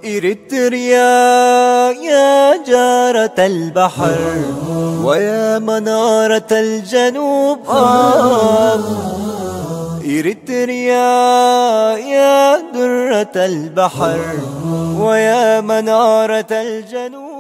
إريتريا يا جارة البحر ويا منارة الجنوب، آه. إريتريا يا درة البحر ويا منارة الجنوب.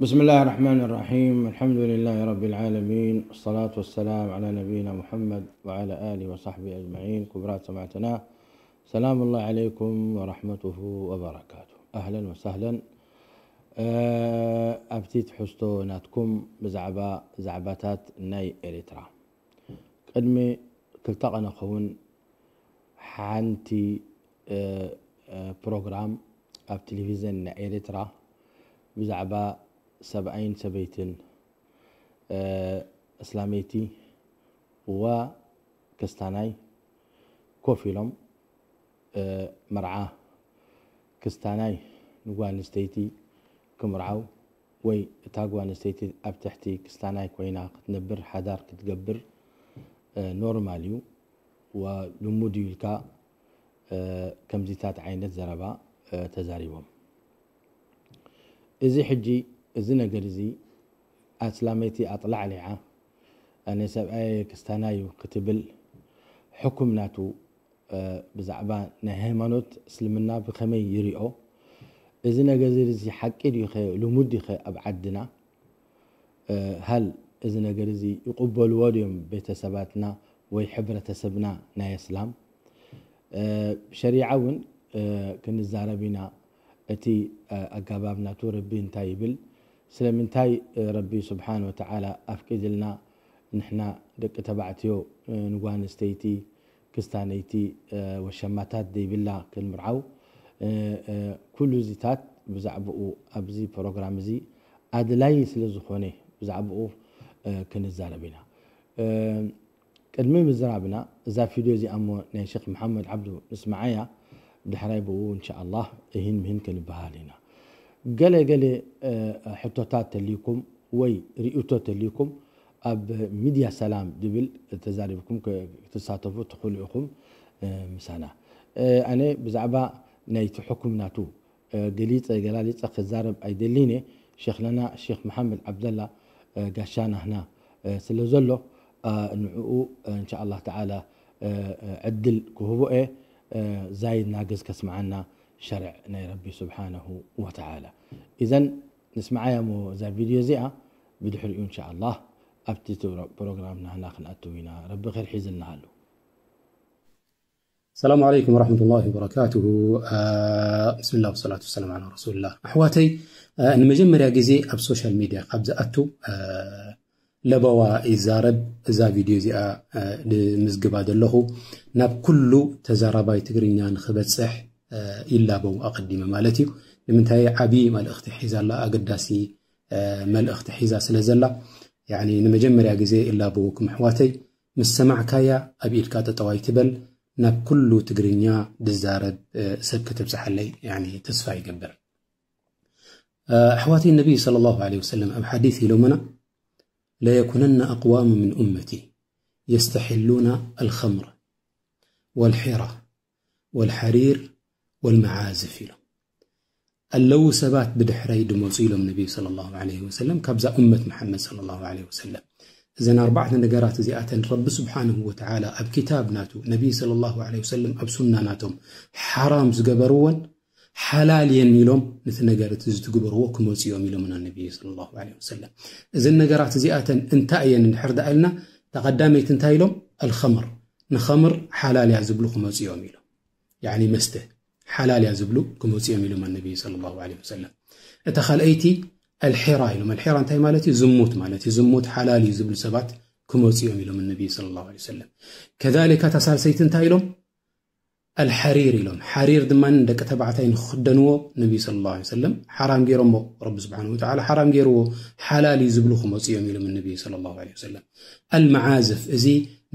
بسم الله الرحمن الرحيم. الحمد لله رب العالمين. الصلاة والسلام على نبينا محمد وعلى آله وصحبه أجمعين. ክቡራት ሰማዕትና፣ ሰላም الله عليكم ورحمته وبركاته. أهلا وسهلا. እ፣ ኣብቲ ትሕዝቶ ናትኩም ብዛዕባ ዛዕባታት ናይ ኤርትራ፣ ቅድሚ ክልተ ቀነ ኸውን ሓንቲ፣ እ፣ እ፣ ፕሮግራም ኣብ ቴሌቪዝን ናይ ኤርትራ ብዛዕባ ሰብኣይን ሰበይትን፣ እ፣ እስላመይቲ ወክስታናይ ኮፍ ኢሎም፣ እ፣ መርዓ ክስታናይ ንጓል ኣንስተይቲ ክምርዓው ወይ እታ ጓል ኣንስተይቲ ኣብ ትሕቲ ክስታናይ ኮይና ክትነብር፣ ሓዳር ክትገብር፣ እ፣ ኖርማል እዩ። ወልሙድ እዩ ኢልካ፣ እ፣ ከምዚታት ዓይነት ዘረባ፣ እ፣ ተዛሪቦም። እዚ ሕጂ፣ እዚ ነገር እዚ ኣስላመይቲ ኣጥላዕሊዓ፣ ኣነ ሰብኣየ ክስታና እዩ ክትብል፣ ሕኩም ናቱ፣ እ፣ ብዛዕባ ናይ ሃይማኖት እስልምና ብኸመይ ይሪኦ? እዚ ነገር እዚ ሓቂ ድዩ ኸ፣ ልሙድ ድዩ ኸ ኣብ ዓድና? እ፣ ሃል እዚ ነገር እዚ ይቕበልዎ ድዮም ቤተሰባትና ወይ ሕብረተሰብና ናይ እስላም? እ፣ ሸሪዓ እውን፣ እ፣ ክንዛረብ ኢና። እቲ፣ እ፣ ኣጋባብ ናቱ ረቢ እንታይ ይብል? ስለምንታይ፣ እ፣ ረቢ ስብሓን ወተዓላ ኣፍቂድልና ንሕና ደቂ ተባዕትዮ፣ እ፣ ንጓል ኣንስተይቲ ክስታነይቲ፣ እ፣ ወሸማታት ዘይብላ ክንምርዓው? እ፣ እ፣ ኩሉ እዚታት ብዛዕባኡ ኣብዚ ፕሮግራም እዚ ኣድላዪ ስለ ዝኾነ ብዛዕባኡ፣ እ፣ ክንዛረብ ኢና። እ፣ ቅድሚ ምዝራብና እዛ ቪድዮ እዚኣ እሞ ናይ ሸኽ መሓመድ ዓብዱ ንስምዓያ፣ ድሕራይ ብኡ እንሻኣላህ እሂን ምሂን ክንበሃል ኢና። ገለ ገለ፣ እ፣ ሕቶታት ተልይኩም ወይ ርእይቶ ተልይኩም ኣብ ሚድያ ሰላም ድብል ተዛሪብኩም ክ-፣ ክትሳተፉ ትኽእሉ ኢኹም፣ እ፣ ምሳና። እ፣ ኣነ ብዛዕባ ናይቲ ሕኩም ናቱ፣ እ፣ ገሊጸ ገላሊጸ ክዛረብ ኣይደሊን እየ። ሸኽለና ሸኽ መሓመድ ዓብደላ፣ እ፣ ጋሻ ናህና፣ እ፣ ስለ ዘሎ፣ እ፣ ንዕኡ፣ እ፣ እንሻኣላህ ተዓላ፣ እ፣ እ፣ ዕድል ክህቦ እየ። እ፣ ዛይድ ናገዝ ከስምዓና ሸርዕ ናይ ረቢ ስብሓነሁ ወተዓላ። ኢዘን ንስምዓያ እሞ እዛ ቪድዮ እዚኣ፣ ብድሕሪኡ እንሻኣላህ ኣብቲ ፕሮ-፣ ፕሮግራም ናህና ክንኣትው ኢና። ረቢ ኸይር ሒዝልና ሃሉ። السلام عليكم ورحمة الله وبركاته. آه، بسم الله والصلاة والسلام على رسول الله. ኣሕዋተይ፣ እ፣ ንመጀመርያ ግዜ ኣብ ሶሻል ሚድያ ካብ ዝኣቱ፣ እ፣ ለበዋ ይዛረብ፣ እዛ ቪድዮ እዚኣ፣ እ፣ ንምዝግባ ዘለኹ ናብ ኩሉ ተዛራባይ ትግርኛ ንኽበጽሕ፣ እ፣ ይላበው ኣቐዲመ ማለት እዩ። ንምንታይ ዓቢ መልእኽቲ ሒዛ ኣላ፣ ኣገዳሲ፣ እ፣ መልእኽቲ ሒዛ ስለ ዘላ፣ ያኒ ንመጀመርያ ግዜ ይላበውኩም ኣሕዋተይ። ምስ ሰማዕካያ ኣብ ኢድካ ጠጠው ኣይትበል፣ ናብ ኩሉ ትግርኛ ዝዛረብ፣ እ፣ ሰብ ከተብጽሓለይ፣ ያኒ ተስፋ ይገብር። እ፣ ኣሕዋተይ፣ ነቢ ሰለላሁ ዐለይሂ ወሰለም ኣብ ሓዲስ ኢሎምና፣ "ለየኩነና ኣቅዋሙ ምን ኡመቲ የስተሒሉና ኣልኸምር ወልሒራ ወልሓሪር ወልመዓዝፍ" ኢሎም። ኣለዉ ሰባት ብድሕረይ ድመጹ ኢሎም ነቢ ሰለላሁ ዐለይሂ ወሰለም፣ ካብዛ ኡመት መሓመድ ሰለላሁ ዐለይሂ ወሰለም። እዘን ኣርባዕተ ነገራት እዚኣተን ረቢ ስብሓንሁ ወተዓላ ኣብ ክታብ ናቱ፣ ነቢ ሰለላሁ ዐለይሂ ወሰለም ኣብ ሱና ናቶም ሓራም ዝገበርወን፣ ሓላል እየን ኢሎም ነቲ ነገር እቲ ዝትግበርዎ ክመጹ እዮም ኢሎምና ነቢ ሰለላሁ ዐለይሂ ወሰለም። እዘን ነገራት እዚኣተን እንታይ እየን እንድሕር ደኣ ኢልና፣ እታ ቀዳመይቲ እንታይ ኢሎም? ኣልኸምር፣ ንኸምር ሓላል እያ ዝብሉ ክመጹ እዮም ኢሎም። ያኒ መስተ ሓላል እያ ዝብሉ ክመጹ እዮም ኢሎም ነቢ ሰለላሁ ዐለይሂ ወሰለም። እታ ካልኣይቲ ኣልሒራ ኢሎም። ኣልሒራ እንታይ ማለት እዩ? ዝሙት ማለት እዩ። ዝሙት ሓላል እዩ ዝብሉ ሰባት ክመጹ እዮም ኢሎም ነቢ ሰለላሁ ዐለይሂ ወሰለም። ከዛሊካ እታ ሳልሰይቲ እንታይ ኢሎም? ኣልሓሪር ኢሎም። ሓሪር ድማ ደቂ ተባዕታይ ንክኽደንዎ ነቢ ሰለላሁ ዐለይሂ ወሰለም ሓራም ገይሮሞ፣ ረቢ ስብሓንሁ ወተዓላ ሓራም ገይርዎ፣ ሓላል እዩ ዝብሉ ክመጹ እዮም ኢሎም ነቢ ሰለላሁ ዐለይሂ ወሰለም። ኣልመዓዝፍ፣ እዚ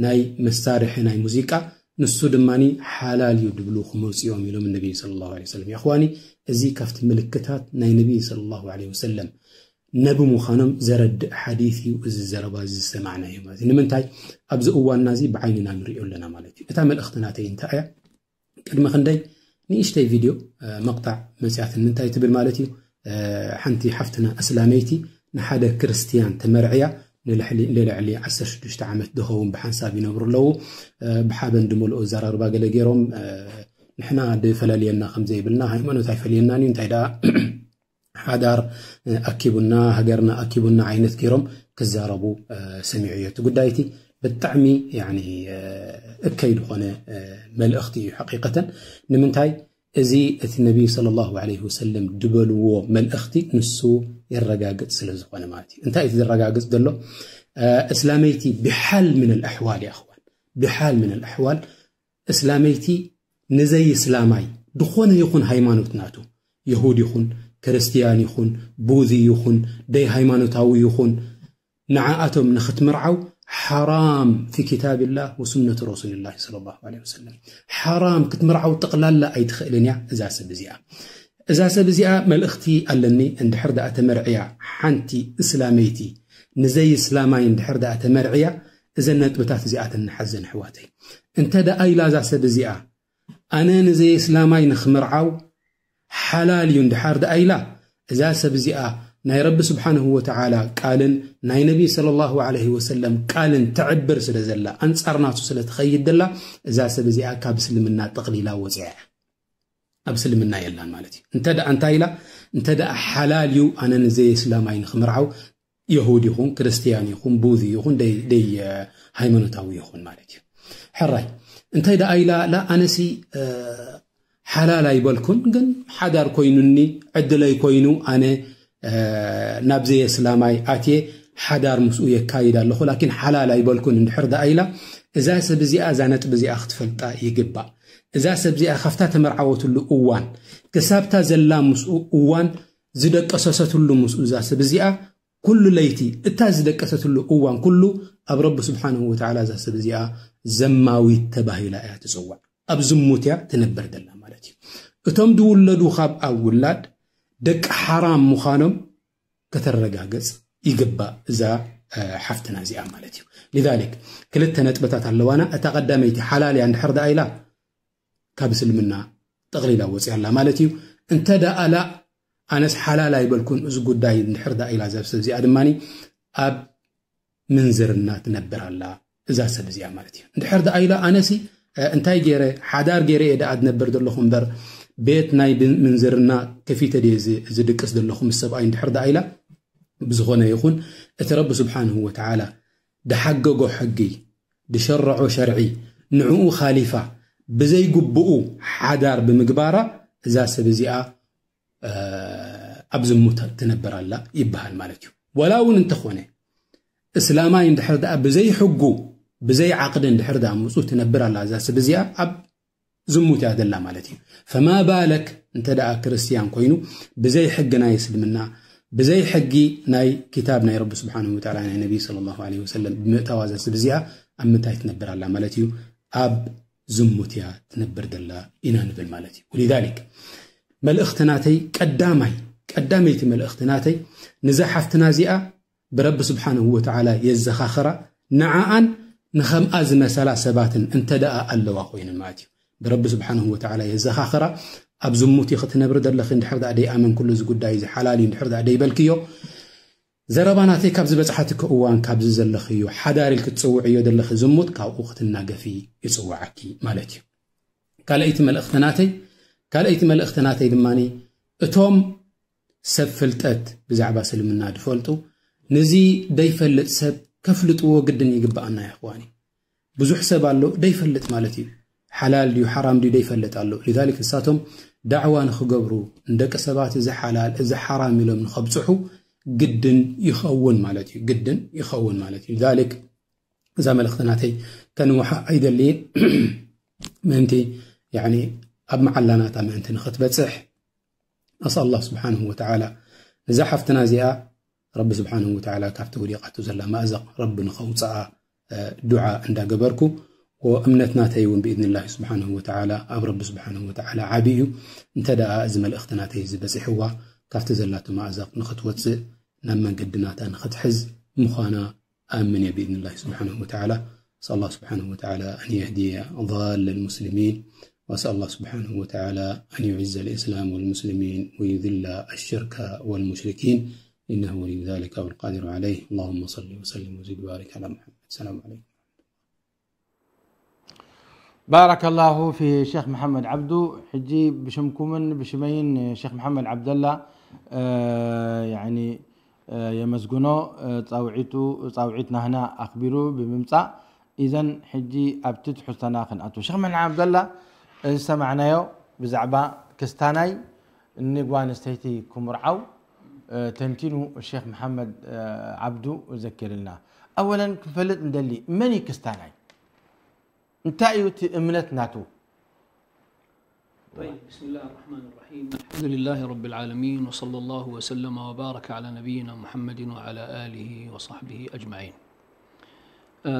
ናይ መሳርሒ ናይ ሙዚቃ፣ ንሱ ድማ ሓላል እዩ ድብሉ ክመጹ እዮም ኢሎም ነቢ ሰለላሁ ዐለይሂ ወሰለም። የኽዋኒ፣ እዚ ካብቲ ምልክታት ናይ ነቢ ሰለላሁ ዐለይሂ ወሰለም ነቢ ምዃኖም ዘረድእ ሓዲስ እዩ እዚ ዘረባ እዚ ዝሰማዕናዮ ማለት እዩ። ንምንታይ? ኣብዚ እዋንና እዚ ብዓይንና ንሪኦ ኣለና ማለት እዩ። እታ መልእኽቲ ናተይ እንታይ እያ? ቅድሚ ክንደይ ንእሽተይ ቪድዮ፣ እ፣ መቕጣዕ መፅያትኒ። እንታይ ትብል ማለት እዩ? እ፣ ሓንቲ ሓፍትና እስላመይቲ ንሓደ ክርስትያን ተመርዕያ ንልዕሊ፣ ንልዕሊ ዓሰርተ ሽዱሽተ ዓመት ዝኸውን ብሓንሳብ ይነብሩ ኣለዉ። እ፣ ብሓበን ድመልኦ ኣዘራርባ ገለ ገይሮም፣ እ፣ ንሕና ድፈለልየና ከም ዘይብልና፣ ሃይማኖት ኣይፈልየናን እዩ፣ እንታይ ደኣ ሓዳር፣ እ፣ ኣኪቡና፣ ሃገርና ኣኪቡና ዓይነት ገይሮም ክዛረቡ፣ እ፣ ሰሚዐዮ። እቲ ጉዳይ እቲ ብጣዕሚ፣ ያኒ፣ እ፣ እከይ ዝኾነ፣ እ፣ መልእኽቲ እዩ ሓቂቀተን። ንምንታይ? እዚ እቲ ነቢይ ሰለላሁ ዐለይሂ ወሰለም ድበልዎ መልእኽቲ ንሱ የረጋግጽ ስለ ዝኾነ ማለት እዩ። እንታይ እቲ ዘረጋግጽ ዘሎ? እ፣ እስላመይቲ ብሓል ምን ኣልኣሕዋል፣ ያ ኣኽዋን፣ ብሓል ምን ኣልኣሕዋል እስላመይቲ ንዘይ እስላማይ ድኾነ ይኹን ሃይማኖት ናቱ፣ የሁድ ይኹን፣ ክርስትያን ይኹን፣ ቡዚ ይኹን፣ ደይ ሃይማኖታዊ ይኹን፣ ንዓኣቶም ንኽትምርዓው ሓራም ፊ ኪታብላህ ወሱነት ረሱልላህ ሰለላሁ ዐለይሂ ወሰለም። ሓራም ክትምርዓው ጠቕላላ ኣይትኽእልን እያ እዛ ሰብ እዚኣ። እዛ ሰብ እዚኣ መልእኽቲ ኣለኒ፣ እንድሕር ደኣ ተመርዕያ ሓንቲ እስላመይቲ ንዘይ እስላማይ እንድሕር ደኣ ተመርዕያ፣ እዘን ነጥብታት እዚኣተን ንሓዘን ኣሕዋተይ። እንተ ደኣ ኢላ እዛ ሰብ እዚኣ ኣነ ንዘይ እስላማይ ንኽምርዓው ሓላል እዩ እንድሓር ደኣ ኢላ፣ እዛ ሰብ እዚኣ ናይ ረቢ ስብሓንሁ ወተዓላ ቃልን ናይ ነቢ ሰለላሁ ዐለይሂ ወሰለም ቃልን ተዕብር ስለ ዘላ፣ ኣንጻር ናቱ ስለ ትኸይድ ዘላ፣ እዛ ሰብ እዚኣ ካብ እስልምና ጠቕሊላ ወፅያ እያ። ኣብ እስልምና የላን ማለት እዩ። እንተ ደኣ እንታይ ኢላ፣ እንተ ደኣ ሓላል እዩ ኣነ ንዘይ እስላማይ ንኽምርዓው፣ የሁድ ይኹን፣ ክርስትያን ይኹን፣ ቡዚ ይኹን፣ ደይ፣ ደይ፣ እ፣ ሃይማኖታዊ ይኹን ማለት እዩ። ሕራይ፣ እንታይ ደኣ ኢላ፣ ላ ኣነሲ፣ እ፣ ሓላል ኣይበልኩን፣ ግን ሓዳር ኮይኑኒ፣ ዕድለይ ኮይኑ፣ ኣነ፣ እ፣ ናብ ዘየ እስላማይ ኣትየ ሓዳር ምስኡ የካይድ ኣለኹ፣ ላኪን ሓላል ኣይበልኩን እንድሕር ደኣ ኢላ፣ እዛ ሰብ እዚኣ፣ እዛ ነጥቢ እዚኣ ክትፈልጣ ይግባእ። እዛ ሰብ እዚኣ ካብታ ተመርዓወትሉ እዋን ክሳብታ ዘላ ምስኡ እዋን ዝደቀሰሰትሉ ምስኡ እዛ ሰብ እዚኣ ኩሉ ለይቲ እታ ዝደቀሰትሉ እዋን ኩሉ ኣብ ረቢ ስብሓንሁ ወተዓላ እዛ ሰብ እዚኣ ዘማዊት ተባሂላ እያ ትጽዋዕ። ኣብ ዝሙት እያ ትነብር ዘላ ማለት እዩ። እቶም ዝውለዱ ካብ ኣብ ውላድ ደቂ ሓራም ምዃኖም ከተረጋግጽ ይግባእ እዛ፣ እ፣ ሓፍትና እዚኣ ማለት እዩ። ሊዛሊክ ክልተ ነጥብታት ኣለዋና። እታ ቀዳመይቲ ሓላል እያ እንድሕር ደኣ ኢላ ካብ እስልምና ጠቕሊላ ወፅያ ኣላ ማለት እዩ። እንተ ደኣ ላ ኣነስ ሓላል ኣይበልኩን እዚ ጉዳይ እንድሕር ደኣ ኢላ እዛ ሰብ እዚኣ ድማ ኣብ ምንዝርና ትነብር ኣላ እዛ ሰብ እዚኣ ማለት እዩ። እንድሕር ደኣ ኢላ ኣነሲ፣ እ፣ እንታይ ገይረ ሓዳር ገይረ እየ ደኣ ዝነብር ዘለኹ እምበር ቤት ናይ ብን-፣ ምንዝርና ከፊተ ድየ ዝ-፣ ዝድቅስ ዘለኹ ምስ ሰብኣይ እንድሕር ደኣ ኢላ ብዝኾነ ይኹን እቲ ረቢ ስብሓንሁ ወተዓላ ድሓገጎ ሕጊ ድሸረዖ ሸርዒ ንዕኡ ካሊፋ ብዘይግብኡ ሓዳር ብምግባራ እዛ ሰብ እዚኣ፣ እ፣ ኣብ ዝሙት ትነብር ኣላ ይበሃል ማለት እዩ። ወላ እውን እንተኾነ እስላማይ እንድሕር ደኣ ብዘይ ሕጉ ብዘይ ዓቕዲ እንድሕር ደኣ ምፁ ትነብር ኣላ እዛ ሰብ እዚኣ ኣብ ዝሙት እያ ዘላ ማለት እዩ። ፈማ ባለክ እንተ ደኣ ክርስትያን ኮይኑ ብዘይ ሕጊ ናይ እስልምና ብዘይ ሕጊ ናይ ክታብ ናይ ረቢ ስብሓንሁ ወተዓላ ናይ ነቢ ሰለላሁ ዐለይሂ ወሰለም ብምእታዋ እዛ ሰብ እዚኣ ኣብ ምንታይ ትነብር ኣላ ማለት እዩ? ኣብ ዝሙት እያ ትነብር ዘላ ኢና ንብል ማለት እዩ። ወሊዛሊክ መልእኽቲ ናተይ ቀዳማይ ቀዳመይቲ መልእኽቲ ናተይ ንዛ ሓፍትና እዚኣ ብረቢ ስብሓንሁ ወተዓላ የዘኻኽራ፣ ንዓኣን ንኸምኣ ዝመሰላ ሰባትን እንተ ደኣ ኣለዋ ኮይነን ማለት እዩ። ብረቢ ስብሓንሁ ወተዓላ የዘኻኽራ። ኣብ ዝሙት ኢኺ ትነብሪ ዘለኺ እንድሕር ደኣ ደይኣመንኩሉ እዚ ጉዳይ እዚ ሓላል እዩ እንድሕር ደኣ ደይበልክዮ፣ ዘረባ ናተይ ካብ ዝበጽሓትኪ እዋን ካብዚ ዘለኽዮ ሓዳር ኢልኪ ትጽውዕዮ ዘለኺ ዝሙት ካብኡ ክትናገፊ ይጽውዓኪ ማለት እዩ። ካልኣይቲ መልእኽቲ ናተይ፣ ካልኣይቲ መልእኽቲ ናተይ ድማ እቶም ሰብ ፍልጠት ብዛዕባ እስልምና ዝፈልጡ፣ ነዚ ዘይፈልጥ ሰብ ከፍልጥዎ ግድን ይግብኣና፣ ይኽዋኒ። ብዙሕ ሰብ ኣሎ ዘይፈልጥ ማለት እዩ። ሓላል ድዩ ሓራም ድዩ ዘይፈልጥ ኣሎ። ሊዛሊክ ንሳቶም ዳዕዋ ንኽገብሩ፣ ንደቂ ሰባት እዚ ሓላል፣ እዚ ሓራም ኢሎም ንኸብጽሑ ግድን ይኸውን ማለት እዩ። ግድን ይኸውን ማለት እዩ። ሊዛሊክ እዛ መልእኽቲ ናተይ ከንውሓ ኣይደልይን። ምእንቲ፣ ያኒ፣ ኣብ መዓላ ናታ ምእንቲ ንኽትበጽሕ፣ ኣስኣል ኣላህ ስብሓንሁ ወተዓላ ነዛ ሓፍትና እዚኣ ረቢ ስብሓንሁ ወተዓላ ካብቲ ወዲቓቶ ዘላ ማእዘቕ ረቢ ንኸውፅኣ፣ እ፣ ዱዓ እንዳገበርኩ፣ ወእምነት ናተይ እውን ብኢዝኒላሂ ስብሓንሁ ወተዓላ ኣብ ረቢ ስብሓንሁ ወተዓላ ዓቢ እዩ። እንተ ደኣ እዚ መልእኽቲ ናተይ እዚ በፂሕዋ ካብቲ ዘላቶ ማእዘቕ ንኽትወፅእ ናብ መንገዲ ናታ ንኽትሕዝ ምዃና ኣምን እየ ብኢድንላሂ ስብሓነሁ ወተዓላ። أسأل الله سبحانه وتعالى أن يهدي ضال المسلمين، وأسأل الله سبحانه وتعالى أن يعز الإسلام والمسلمين ويذل الشرك والمشركين، إنه ولي ذلك والقادر عليه. اللهم صل وسلم وزد وبارك على محمد. السلام عليكم. ባረከላሁ ፊ ሼክ መሐመድ ዓብዱ። ሕጂ ብሽምኩምን ብሽመይን ሼክ መሐመድ ዓብደላ፣ እ፣ ያኒ፣ እ፣ የመስግኖ፣ እ፣ ጻውዒቱ፣ ጻውዒት ናህና ኣኽቢሩ ብምምጻእ። ኢዘን ሕጂ ኣብቲ ትሕዝቶና ክንኣቱ። ሼክ መሐመድ ዓብደላ፣ እዚ ዝሰማዕናዮ ብዛዕባ ክስታናይ ንጓል ኣንስተይቲ ክምርዓው፣ እ፣ ተንቲኑ ሼክ መሐመድ፣ እ፣ ዓብዱ ዘኪርልና። ኣወለን ክንፈልጥ እንደሊ፣ መን እዩ ክስታናይ? እንታይ እዩ እቲ እምነት ናቱ? طيب، بسم الله الرحمن الرحيم. الحمد لله رب العالمين، وصلى الله وسلم وبارك على نبينا محمد وعلى آله وصحبه أجمعين. እ፣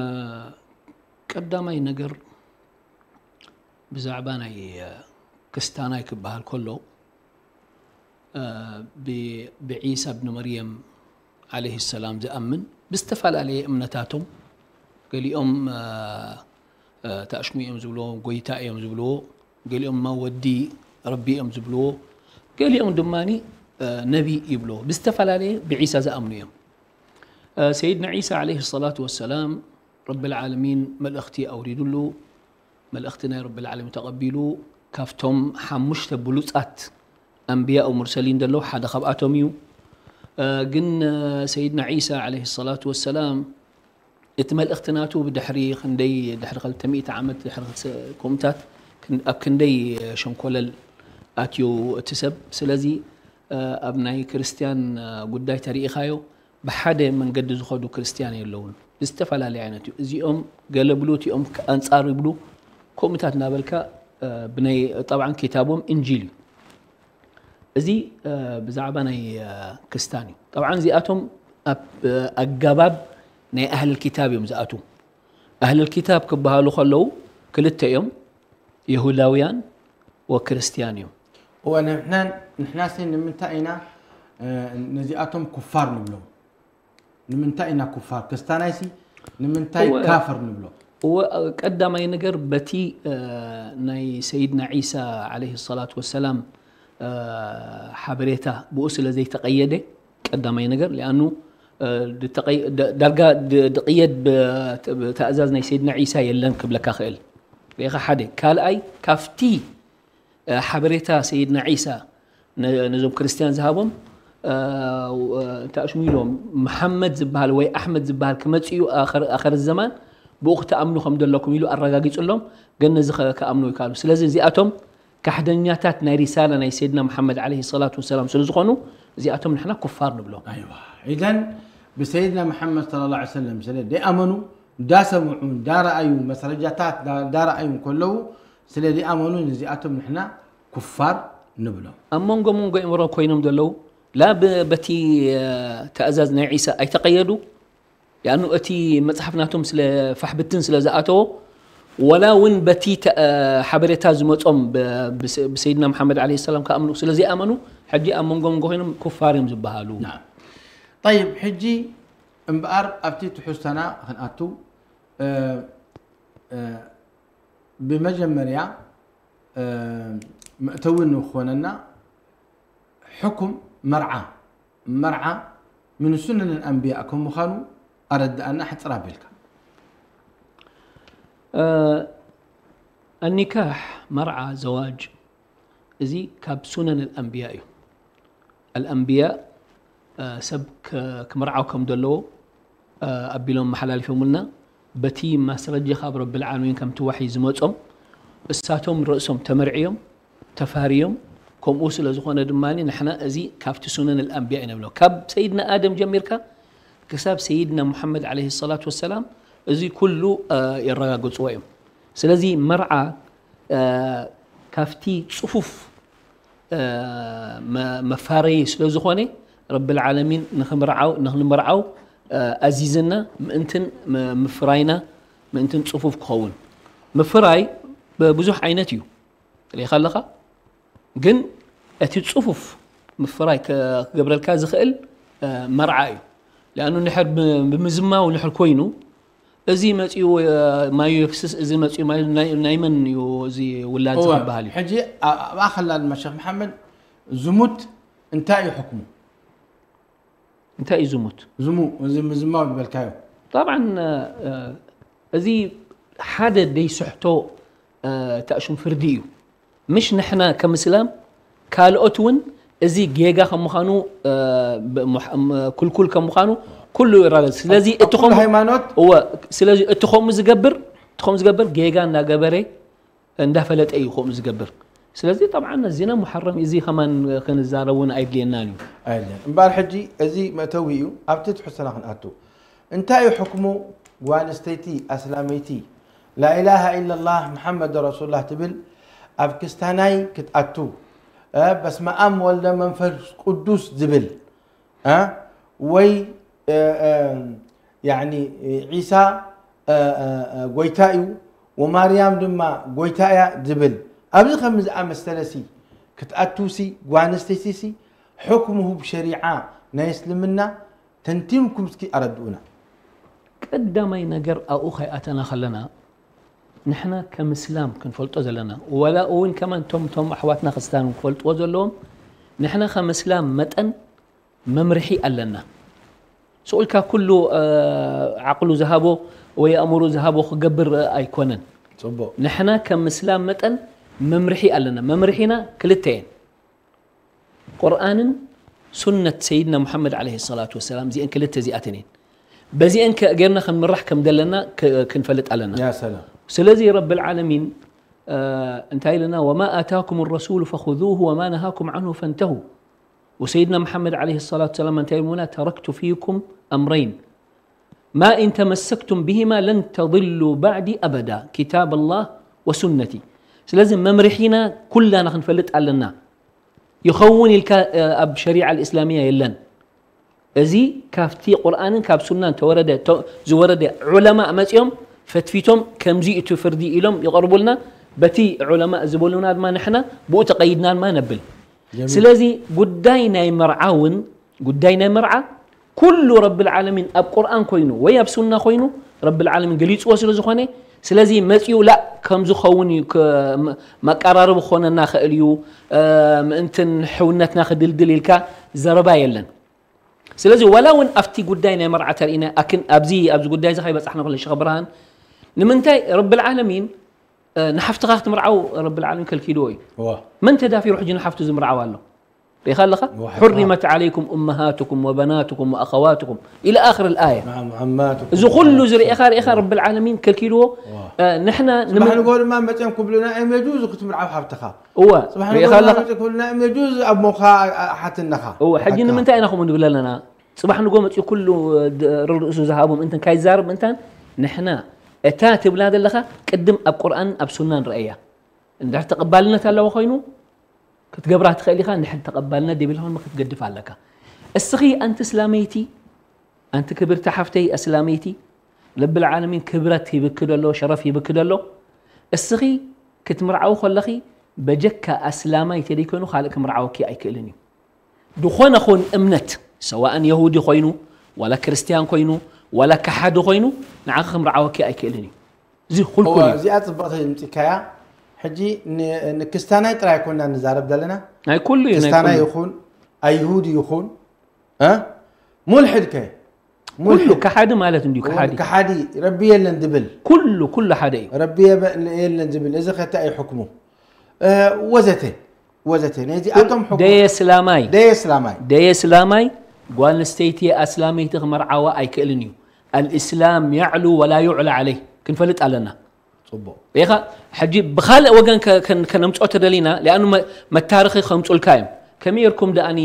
ቀዳማይ ነገር ብዛዕባ ናይ፣ እ፣ ክስታናይ ክበሃል ከሎ፣ እ፣ ብ-፣ ብዒሳ ብን መርየም ዓለይሂ ሰላም ዝኣምን ብዝተፈላለየ እምነታቶም፣ ገሊኦም፣ እ፣ እ፣ ተኣሽሙ እዮም ዝብልዎ፣ ጎይታ እዮም ዝብልዎ፣ ገሊኦም ድማ ወዲ ረቢ እዮም ዝብልዎ፣ ገሊኦም ድማ፣ እ፣ ነቢ ይብልዎ። ብዝተፈላለየ ብዒሳ ዝኣምኑ እዮም። እ፣ ሰይድና ዒሳ ዓለይሂ ሰላቱ ወሰላም ረብል ዓለሚን መልእኽቲ ኣውሪዱሉ፣ መልእኽቲ ናይ ረብል ዓለሚን ተቐቢሉ፣ ካብቶም ሓሙሽተ ብሉጻት ኣንብያኡ ሙርሰሊን ዘለዉ ሓደ ካብኣቶም እዩ። እ፣ ግን፣ እ፣ ሰይድና ዒሳ ዓለይሂ ሰላቱ ወሰላም እቲ መልእኽቲ ናቱ ብድሕሪ ክንደይ፣ ድሕሪ ክልተ ሚእቲ ዓመት፣ ድሕሪ ክልተ፣ ከምኡታት ክን-፣ ኣብ ክንደይ ሸንኮለል ኣትዩ እቲ ሰብ። ስለዚ፣ እ፣ ኣብ ናይ ክርስትያን፣ እ፣ ጉዳይ ተሪኢኻዮ፣ ብሓደ መንገዲ ዝኸዱ ክርስትያን የለውን። ብዝተፈላለየ ዓይነት እዩ። እዚኦም ገለ ብሉ፣ እቲኦም ከ-፣ ኣንጻር ይብሉ፣ ከምኡታት እናበልካ፣ እ፣ ብናይ፣ ጠብዓን ኪታቦም እንጂል እዩ። እዚ፣ እ፣ ብዛዕባ ናይ፣ እ፣ ክስታን እዩ። ጠብዓን እዚኣቶም ኣብ፣ እ፣ ኣገባብ ናይ ኣህልል ኪታብ እዮም ዝኣትዉ። ኣህልል ኪታብ ክበሃሉ ከለዉ ክልተ እዮም፣ የሁዳውያን ወክርስትያን እዮም። እወ፣ ንሕና፣ ንሕናሲ ንምንታይ ኢና፣ እ፣ ነዚኣቶም ኩፋር ንብሎም? ንምንታይ ኢና ኩፋር? ክስታናይሲ ንምንታይ እወ። ካፍር ንብሎ? እወ፣ ቀዳማይ ነገር በቲ፣ እ፣ ናይ ሰይድና ዒሳ ዓለይሂ ሰላቱ ወሰላም፣ እ፣ ሓበሬታ ብኡ ስለ ዘይተቐየደ፣ ቀዳማይ ነገር፣ ሊኣኑ፣ እ፣ ድተቐይ-፣ ደ-፣ ዳርጋ ድ-፣ ድቕየድ ብ-፣ ብተእዛዝ ናይ ሰይድና ዒሳ የለን ክብለካ ክእል። ርኢኻ ሓደ። ካልኣይ፣ ካብቲ፣ እ፣ ሓበሬታ ሰይድና ዒሳ ነ-፣ ነዞም ክርስትያን ዝሃቦም፣ እ፣ እ፣ እንታይ ኣሽሙ ኢሎም፣ መሓመድ ዝበሃል ወይ ኣሕመድ ዝበሃል ክመጽእ እዩ ኣኸር-፣ ኣኸር ዘማን፣ ብኡ ክትኣምኑ ከም ዘለኩም ኢሉ ኣረጋጊጹሎም፣ ግን ነዚ ከ-፣ ክኣምኑ ይከኣሉ። ስለዚ እዚኣቶም ካሕደኛታት ናይ ሪሳላ ናይ ሰይድና መሓመድ ዓለይሂ ሰላቱ ወሰላም ስለ ዝኾኑ፣ እዚኣቶም ንሕና ኩፋር ንብሎም። ኣይዋ፣ ኢዘን ብሰይድና መሓመድ ሰለላሁ ዐለይሂ ወሰለም ስለ ደይኣመኑ፣ እንዳሰምዑ፣ እንዳረኣዩ፣ መስረጃታት እንዳ-፣ እንዳረኣዩ እንከለዉ፣ ስለ ደይኣመኑ፣ ነዚኣቶም ንሕና ኩፋር ንብሎም። ኣብ መንጎ መንጎ እምሮ ኮይኖም ዘለዉ፣ ላ ብ-፣ በቲ፣ እ፣ ትእዛዝ ናይ ዒሳ ኣይተቐየዱ፣ ያኑ እቲ መጽሓፍ ናቶም ስለ ፋሕ ብትን ስለ ዝኣተዎ፣ ወላ እውን በቲ ተ-፣ ሓበሬታ ዝመጾም ብ-፣ ብስ-፣ ብሰይድና መሓመድ ዓለይሂ ሰላም ክኣምኑ ስለ ዘይኣመኑ፣ ሕጂ ኣብ መንጎ መንጎ ኮይኖም ኩፋር እዮም ዝበሃሉ። ናም። ጠይብ፣ ሕጂ እምበኣር ኣብቲ ትሕዝቶና ክንኣቱ፣ እ፣ እ፣ ብመጀመርያ፣ እ፣ መእተዊ ንክኾነና፣ ሕኩም መርዓ፣ መርዓ ምን ሱነን ኣንብያ ከም ምዃኑ ኣረድኣና ሕጽር ኣቢልካ። እ፣ ኣኒካሕ፣ መርዓ፣ ዘዋጅ፣ እዚ ካብ ሱነን ኣልኣንብያ እዩ። ኣልኣንብያ፣ እ፣ ሰብ ከ-፣ ክምርዓው ከም ዘለዎ፣ እ፣ ኣቢሎም መሓላሊፎምልና። በቲ ማስረጃ ካብ ረብል ዓለሚን ከምቲ ዋሕይ ዝመጾም፣ እሳቶም ርእሶም ተመርዕዮም፣ ተፋርዮም፣ ከምኡ ስለ ዝኾነ ድማ ንሕና እዚ ካብቲ ሱነን ኣልኣንብያ ኢና ንብሎ። ካብ ሰይድና ኣደም ጀሚርካ ክሳብ ሰይድና ሙሓመድ ዓለይሂ ሰላቱ ወሰላም እዚ ኩሉ፣ እ፣ የረጋግጽዎ እዮም። ስለዚ መርዓ፣ እ፣ ካብቲ ጽፉፍ፣ እ፣ መ-፣ መፋረዪ ስለ ዝኾነ ረብል ዓለሚን ንኽምርዓው፣ ንኽንምርዓው፣ እ፣ ኣዚዝና ምእንትን ም-፣ ምፍራይና ምእንትን ጽፉፍ ክኸውን። ምፍራይ ብ-፣ ብዙሕ ዓይነት እዩ። ርኢኻ ኣለኻ? ግን እቲ ጽፉፍ ምፍራይ ከ-፣ ክገብረልካ ዝኽእል መርዓ እዩ። ለኣኑ ንሕር ብምዝማው ንሕር ኮይኑ፣ እዚ መፅኡ ማዩ የፍስስ፣ እዚ መፅኡ ማዩ ናይ መን እዩ እዚ ውላድ ዝበሃል እዩ። ሕጂ ኣብኣ ከላ ድማ ሸክ መሓመድ፣ ዝሙት እንታይ እዩ ሕክሙ? እንታይ እዩ ዝሙት? እዚ ምዝማው ዝበልካዮ طبعا እዚ ሓደ ደይስሕቶ ተእሹም ፍርዲ እዩ። ምሽ ንሕና ከም እስላም ካልኦት እውን እዚ ጌጋ ከም ምዃኑ ኩልኩል ከም ምዃኑ ኩሉ ይራገጽ። ስለዚ እቲ ከምኡ ሃይማኖት እወ ስለዚ እቲ ከምኡ ዝገብር እቲ ከምኡ ዝገብር ጌጋ እናገበረ እንዳፈለጠ እዩ ከምኡ ዝገብር። ስለዚ طبعا الزنا محرم እዚ ከማን ክንዛረብ እውን ኣይድልየናን እዩ። ኣይለን እምበኣር ሕጂ እዚ መእተዊ እዩ። ኣብቲ ትሕዝቶና ክንኣቱ እንታይ እዩ ሕክሙ ጓል ኣንስተይቲ ኣስላመይቲ ላኢላሃ ኢለላህ መሓመድ ረሱሉላህ ትብል ኣብ ክስታናይ ክትኣቱ በስመ ኣብ ወልደ መንፈስ ቅዱስ ዝብል ወይ ያኒ ዒሳ ጎይታ እዩ ወማርያም ድማ ጎይታ እያ ዝብል ኣብዚ ከም ዝኣመሰለሲ ክትኣቱሲ ጓል ኣንስተይቲሲ ሕክምሁ ብሸሪዓ ናይ እስልምና ተንቲንኩም እስኪ ኣረድኡና። ቀዳማይ ነገር ኣብኡ ከይኣተና ከለና ንሕና ከም እስላም ክንፈልጦ ዘለና ወላ እውን ከማን ቶም ቶም ኣሕዋትና ክርስትያን ክፈልጥዎ ዘለዎም ንሕና ከም እስላም መጠን መምርሒ ኣለና። ስኡልካ ኩሉ ዓቕሉ ዝሃቦ ወይ ኣእምሮ ዝሃቦ ክገብር ኣይኮነን። ጽቡቕ። ንሕና ከም እስላም መጠን መምርሒ ኣለና። መምርሒና ክልተ እየን። ቁርኣንን ሱነት ሰይድና ሙሓመድ ዓለይሂ ሰላቱ ወሰላም እዚአን ክልተ እዚኣተን እየን። በዚአን ከ- ጌርና ክንምራሕ ከም ዘለና ክ- ክንፈልጥ ኣለና። ያ ሰላም። ስለዚ ረብል ዓለሚን እንታይ ኢልና ወማ ኣታኩም ረሱሉ ፈኹዙሁ ወማ ነሃኩም ዓንሁ ፈንተሁ። ወሰይድና መሓመድ ዓለይሂ ሰላቱ ሰላም እንታይ ኢልሙና ተረክቱ ፊኩም ኣምረይን ማ ኢን ተመሰክቱም ብሂማ ለን ተضሉ ባዕዲ ኣበዳ ኪታብ ኣላህ ወሱነቲ። ስለዚ መምርሒና ኩላና ክንፈልጥ ኣለና። ይኸውን ኢልካ ኣብ ሸሪዓ ልእስላሚያ የለን። እዚ ካብቲ ቁርኣንን ካብ ሱናን ተወረደ ዝወረደ ዑለማእ መፂኦም ፈትፊቶም ከምዚ እቲ ፍርዲ ኢሎም ይቐርቡልና። በቲ ዑለማእ ዝበሉና ድማ ንሕና ብኡ ተቐይድና ድማ ነብል። ስለዚ ጉዳይ ናይ መርዓ እውን ጉዳይ ናይ መርዓ ኩሉ ረብል ዓለሚን ኣብ ቁርኣን ኮይኑ ወይ ኣብ ሱና ኮይኑ ረብል ዓለሚን ገሊፅዎ ስለ ዝኾነ ስለዚ መፂኡ ላእ ከም ዝኸውን እዩ መቃራረቢ ክኾነና ኽእል እዩ ምእንትን ሕውነትና ክድልድል ኢልካ ዘረባ የለን። ስለዚ ዋላ እውን ኣብቲ ጉዳይ ናይ መርዓ ተርእና ኣክን ኣብዚ ኣብዚ ጉዳይ እዚ ከይበፃሕና ከሎ ሸኽ ብርሃን ንምንታይ ረብል ዓለሚን ንሓፍትኻ ክትምርዓው ረብል ዓለሚን ከልኪልዎ እዩ። መን ተዳፊሩ ሕጂ ንሓፍቱ ዝምርዓው ኣሎ? ሪኢኻ ኣለኻ? حرمت عليكم أمهاتكم وبناتكم وأخواتكم إلى آخر الآية. እዚ ኩሉ ዝርኤኻ ርኤኻ ረብል ዓለሚን ከልኪልዎ ንሕና ንመን ንጎ ድማ መፅኦም ክብሉና እዮም የጁዝ ክትምርዓው ሓፍትኻ እወ ጽባሕ ንጎ ርኤኻ ድማ ኣለኻ መፅኦም ክብሉና እዮም የጁዝ ኣብ ሞኻ ሓትነኻ እወ ሕጂ ንምንታይ ኢና ከምኡ ንብል ኣለና? ጽባሕ ንጎ መፅኡ ኩሉ ርእሱ ዝሃቦም እንትን ካይዛርብ እንታን ንሕና እታ ትብላ ዘለኻ ቅድም ኣብ ቁርኣን ኣብ ሱናን ረኣያ እንድሕር ተቐባልነት ኣለዎ ኮይኑ ክትገብራ ትኽእል ኢኻ። እንድሕር ተቐባልነት ደይብልካ ክትገድፍ ኣለካ። እስኺ ኣንቲ እስላመይቲ ኣንቲ ክብርቲ ሓፍተይ ኣስላመይቲ ረብል ዓለሚን ክብረት ሂብኪ ደሎ ሸረፍ ሂብኪ ደሎ እስኺ ክትምርዓዊ ከለኺ በጀካ ኣስላማይ ተደይኮይኑ ካልእ ክምርዓወኪ ኣይክእልን እዩ። ዝኾነ ኹን እምነት ሰዋእን የሁዲ ኮይኑ ዋላ ክርስትያን ኮይኑ ዋላ ከሓዲ ኮይኑ ንዓኺ ክምርዓወኪ ኣይክእልን እዩ። እዚ ኩልኩል እዩ። እዚኣ ፅብቕቲ ምፂካያ። ሕጂ ንክስታናይ ጥራይ ኮና ንዛረብ ዘለና ናይ ኩሉ እዩ ናይ ክስታናይ ኩሉ ይኹን ኣይሁድ ይኹን ሙልሕድ ከ ኩሉ ከሓዲ ማለት እንዲዩ ከሓዲ ከሓዲ ረቢ የለን ዝብል ኩሉ ኩሉ ሓደ እዩ። ረቢ የለን ዝብል እዚ ከታ እዩ ሕክሙ ወዘተ ወዘተ ነዚኣቶም ሕኩም ደየ ስላማይ ደየ ስላማይ ደየ ስላማይ ጓል ኣንስተይቲ ኣስላመይቲ ክመርዓዋ ኣይክእልን እዩ። الإسلام يعلو ولا يعلى عليه ክንፈልጥ ኣለና። ጽቡቕ ኢኻ ሕጂ ብኻልእ ወገን ከ- ከን- ከነምጽኦ ተደሊና ሊኣኑ መ- መታርኺ ከምጹልካ እዮም። ከመይ ርኩም ደኣኒ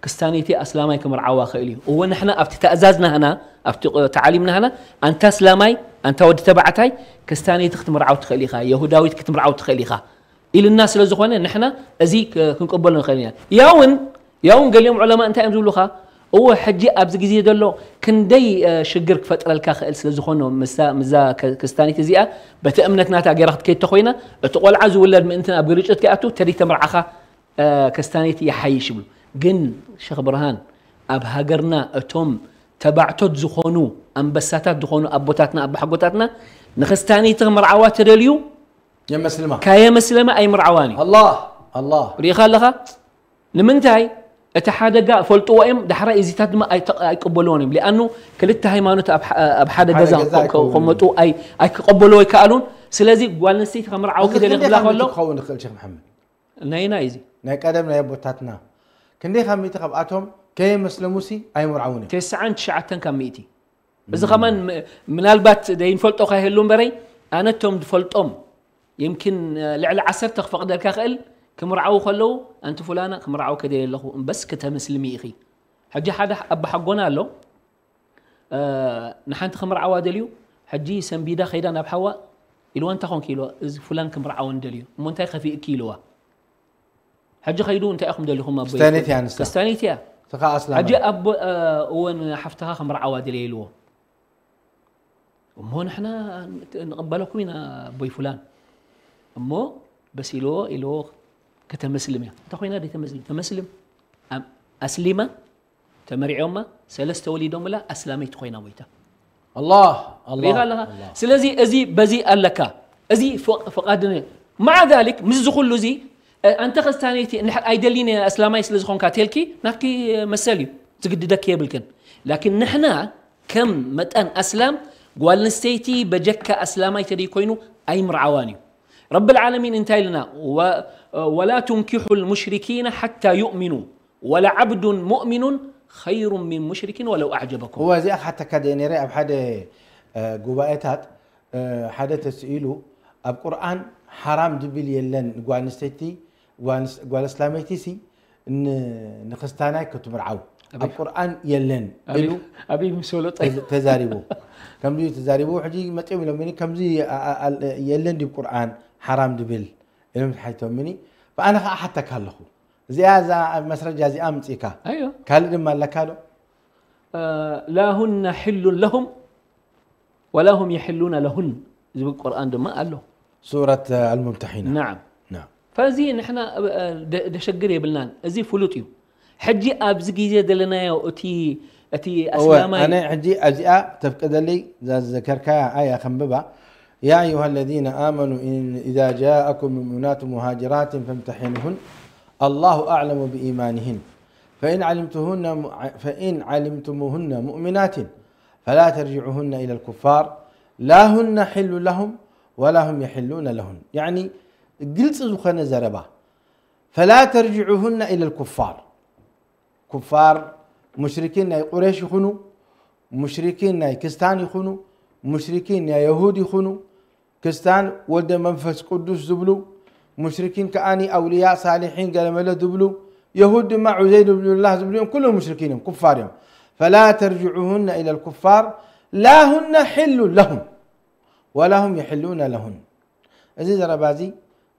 ክስታነይቲ ኣስላማይ ክምርዓዋ ክእል እዩ። እወ ንሕና ኣብቲ ተእዛዝ ናህና ኣብቲ ቕ- ተዓሊም ናህና ኣንታ ኣስላማይ ኣንታ ወዲ ተባዕታይ ክስታነይቲ ክትምርዓው ትኽእል ኢኻ፣ የሁዳዊት ክትምርዓው ትኽእል ኢኻ ኢልና ስለ ዝኾነ ንሕና እዚ ክ- ክንቅበሎ ንኽእል ኢና። ያውን ያውን ገሊኦም ዑለማ እንታይ እዮም ዝብሉኻ? እወ ሕጂ ኣብዚ ግዜ ዘሎ ክንደይ ሽግር ክፈጥረልካ ክእል ስለ ዝኾነ ምዛ ክስታኒት እዚኣ በቲ እምነት ናታ ገይራ ክትከይድ ተኮይና እቲ ቆልዓ ዝውለድ ምእንትን ኣብ ግርጭት ከይኣቱ ተዲ ተምርዓኻ ክስታኒት ይሓይሽ ይብሉ። ግን ሸኽ ብርሃን ኣብ ሃገርና እቶም ተባዕቶት ዝኾኑ ኣንበሳታት ዝኾኑ ኣቦታትና ኣባሓጎታትና ንክስታነይቲ ክምርዓዋ ተደልዩ የመስልማ ካየመስለመ ኣይምርዓዋን እዩ። ኣላህ ኣላህ ሪኢኻ ኣለኻ? ንምንታይ? እቲ ሓደጋ ፈልጥዎ እዮም። ዳሕራይ እዚታት ድማ ኣይተ- ኣይቅበልዎን እዮም። ሊኣኑ ክልተ ሃይማኖት ኣብ ሓ- ኣብ ሓደ ሓደ ገዛ ገዛ ከ- ኣይከውንን። ከመጡ ኣይ- ኣይክቐበልዎ ኣይከኣሉን። ስለዚ ጓል ኣንስተይቲ ከምርዓወኪ እዚ ደልየ ክንደይ ክብላ ካብ ሚእቲ ከሎ ክኸውን ይኽእል ሸክ መሓመድ? ናይና እዩ እዚ ናይ ቀደም ናይ ኣቦታትና ክንደይ ካብ ሚእቲ ካብኣቶም ከየመስለሙሲ ኣይምርዓውን እዮም። ተስዓን ትሽዓተን ካብ ሚእቲ። እዚ ከማን ም- ምናልባት ዘይንፈልጦ ካይህሉ እምበረይ ኣነ እቶም ዝፈልጦም የምኪን ልዕሊ ዓሰርተ ክፈቕደልካ ክእል ክምርዓዉ ከለዉ ኣንቲ ፉላና ክምርዓዉ ከደልየ ኣለኹ እምበስ ክተምስልሚ ኢኺ። ሕጂ ሓደ ኣባሓጎና ኣሎ ንሓንቲ ክምርዓዋ ደልዩ ሕጂ ሰንቢዳ ከይዳ ናብ ሓዋ ኢልዋ እንታይ ኮንኪ ኢልዋ እዚ ፉላን ክምርዓወን ደልዩ እሞ እንታይ ከፊእኪ ኢልዋ ሕጂ ከይዱ እንታይ ኢኹም ደሊኹም ኣቦይ ክስታኔት እያ ንሳ። ክስታኔት እያ ስኻ ኣስላማይ ሕጂ ኣቦ እወን ሓፍትኻ ክምርዓዋ ደልየ ኢልዎ እሞ ንሕና ንቕበለኩም ኢና ኣቦይ ፉላን እሞ በስ ኢልዎ ኢልዎ ከተመስልም እያ እንታይ ኮይና ደይ ተመስልም ተመስልም ኣም- ኣስሊማ ተመሪዖማ ሰለስተ ወሊዶምላ ኣስላመይቲ ኮይና ወይታ ኣላህ ኣላህ ሪኢኻ ኣለኻ ኣላህ። ስለዚ እዚ በዚ ኣለካ እዚ ፍቕ- ፍቓድ ማዓ ዛሊክ ምስዚ ኩሉ እዚ ኣንተ ከስታነይቲ እንድሕር ኣይደሊን እየ ኣስላማይ ስለ ዝኾንካ ተልኪ ናትኪ መሰል እዩ ዝግድደኪ የብልክን ላኪን ንሕና ከም መጠን ኣስላም ጓል ኣንስተይቲ በጀካ ኣስላማይ ተደይ ኮይኑ ኣይምርዓዋን እዩ ረቢ العالمين እንታይ ኢልና و- ولا تنكحوا المشركين حتى يؤمنوا ولعبد مؤمن خير من مشرك ولو أعجبكم እወ እዚኣ ክሓተካ ደየ ነይረ ኣብ ሓደ እ፣ ጉባኤታት እ፣ ሓደ ተስኢሉ ኣብ ቁርኣን ሓራም ዝብል የለን ጓል ኣንስተይቲ ጓል ኣንስ- ጓል ኣስላመይቲ ሲ ን- ንክስታናይ ክትምርዓው ኣብ ቁርኣን የለን ኢሉ ኣበይ ምስ በሎ ተዝ- ተዛሪቡ ከምዚ እዩ ተዛሪቡ ሕጂ መፂኦም ኢሎምኒ ከምዚ ኣ- ኣ- ኣል- የለን ድዩ ቁርኣን ሓራም ድብል ኢሎም ሓይቶምኒ ብኣነ ከዓ ሓተካ ኣለኹ እዚኣ እዛ መስረጃ እዚኣ ምፅእካ ኣዮ ካልእ ድማ ኣለካ ዶ لا هن حل لهم ولا هم يحلون لهن ዝብል ቁርኣን ድማ ኣሎ ሱረት ኣልሙምተሒና نعم ናም فዚ ንሕና ደ- ደሸግር የብልናን እዚ ፍሉጥ እዩ ሕጂ ኣብዚ ግዜ ዘለናዮ እቲ እቲ እወ ኣስላማይ ኣነ ሕጂ ኣብዚኣ ተፍቅደለይ እዛ ዝዘከርካያ ኣያ ከንብባ يا أيها الذين آمنوا إن إذا جاءكم مؤمنات مهاجرات فامتحنوهن الله أعلم بإيمانهن فإن علمتهن م- فإن علمتموهن مؤمنات فلا ترجعوهن إلى الكفار لا هن حل لهم ولا هم يحلون لهن يعني ግልፂ ዝኾነ ዘረባ فلا ترجعوهن إلى الكفار ኩፋር ሙሽሪኪን ናይ ቁሬሽ ይኹኑ ሙሽሪኪን ናይ ክስታን ይኹኑ ሙሽሪኪን ናይ የሁድ ይኹኑ ክስታን ወልደ መንፈስ ቅዱስ ዝብሉ ሙሽሪኪን ከኣኒ ኣውልያ ሳሊሒን ገለመለ ዝብሉ የሁድ ድማ ዑዘይር ብኑላህ ዝብሉ እዮም ኩሎም ሙሽሪኪን እዮም ኩፋር እዮም فلا ترجعوهن إلى الكفار لا هن حل لهم ولا هم يحلون لهن እዚ ዘረባ እዚ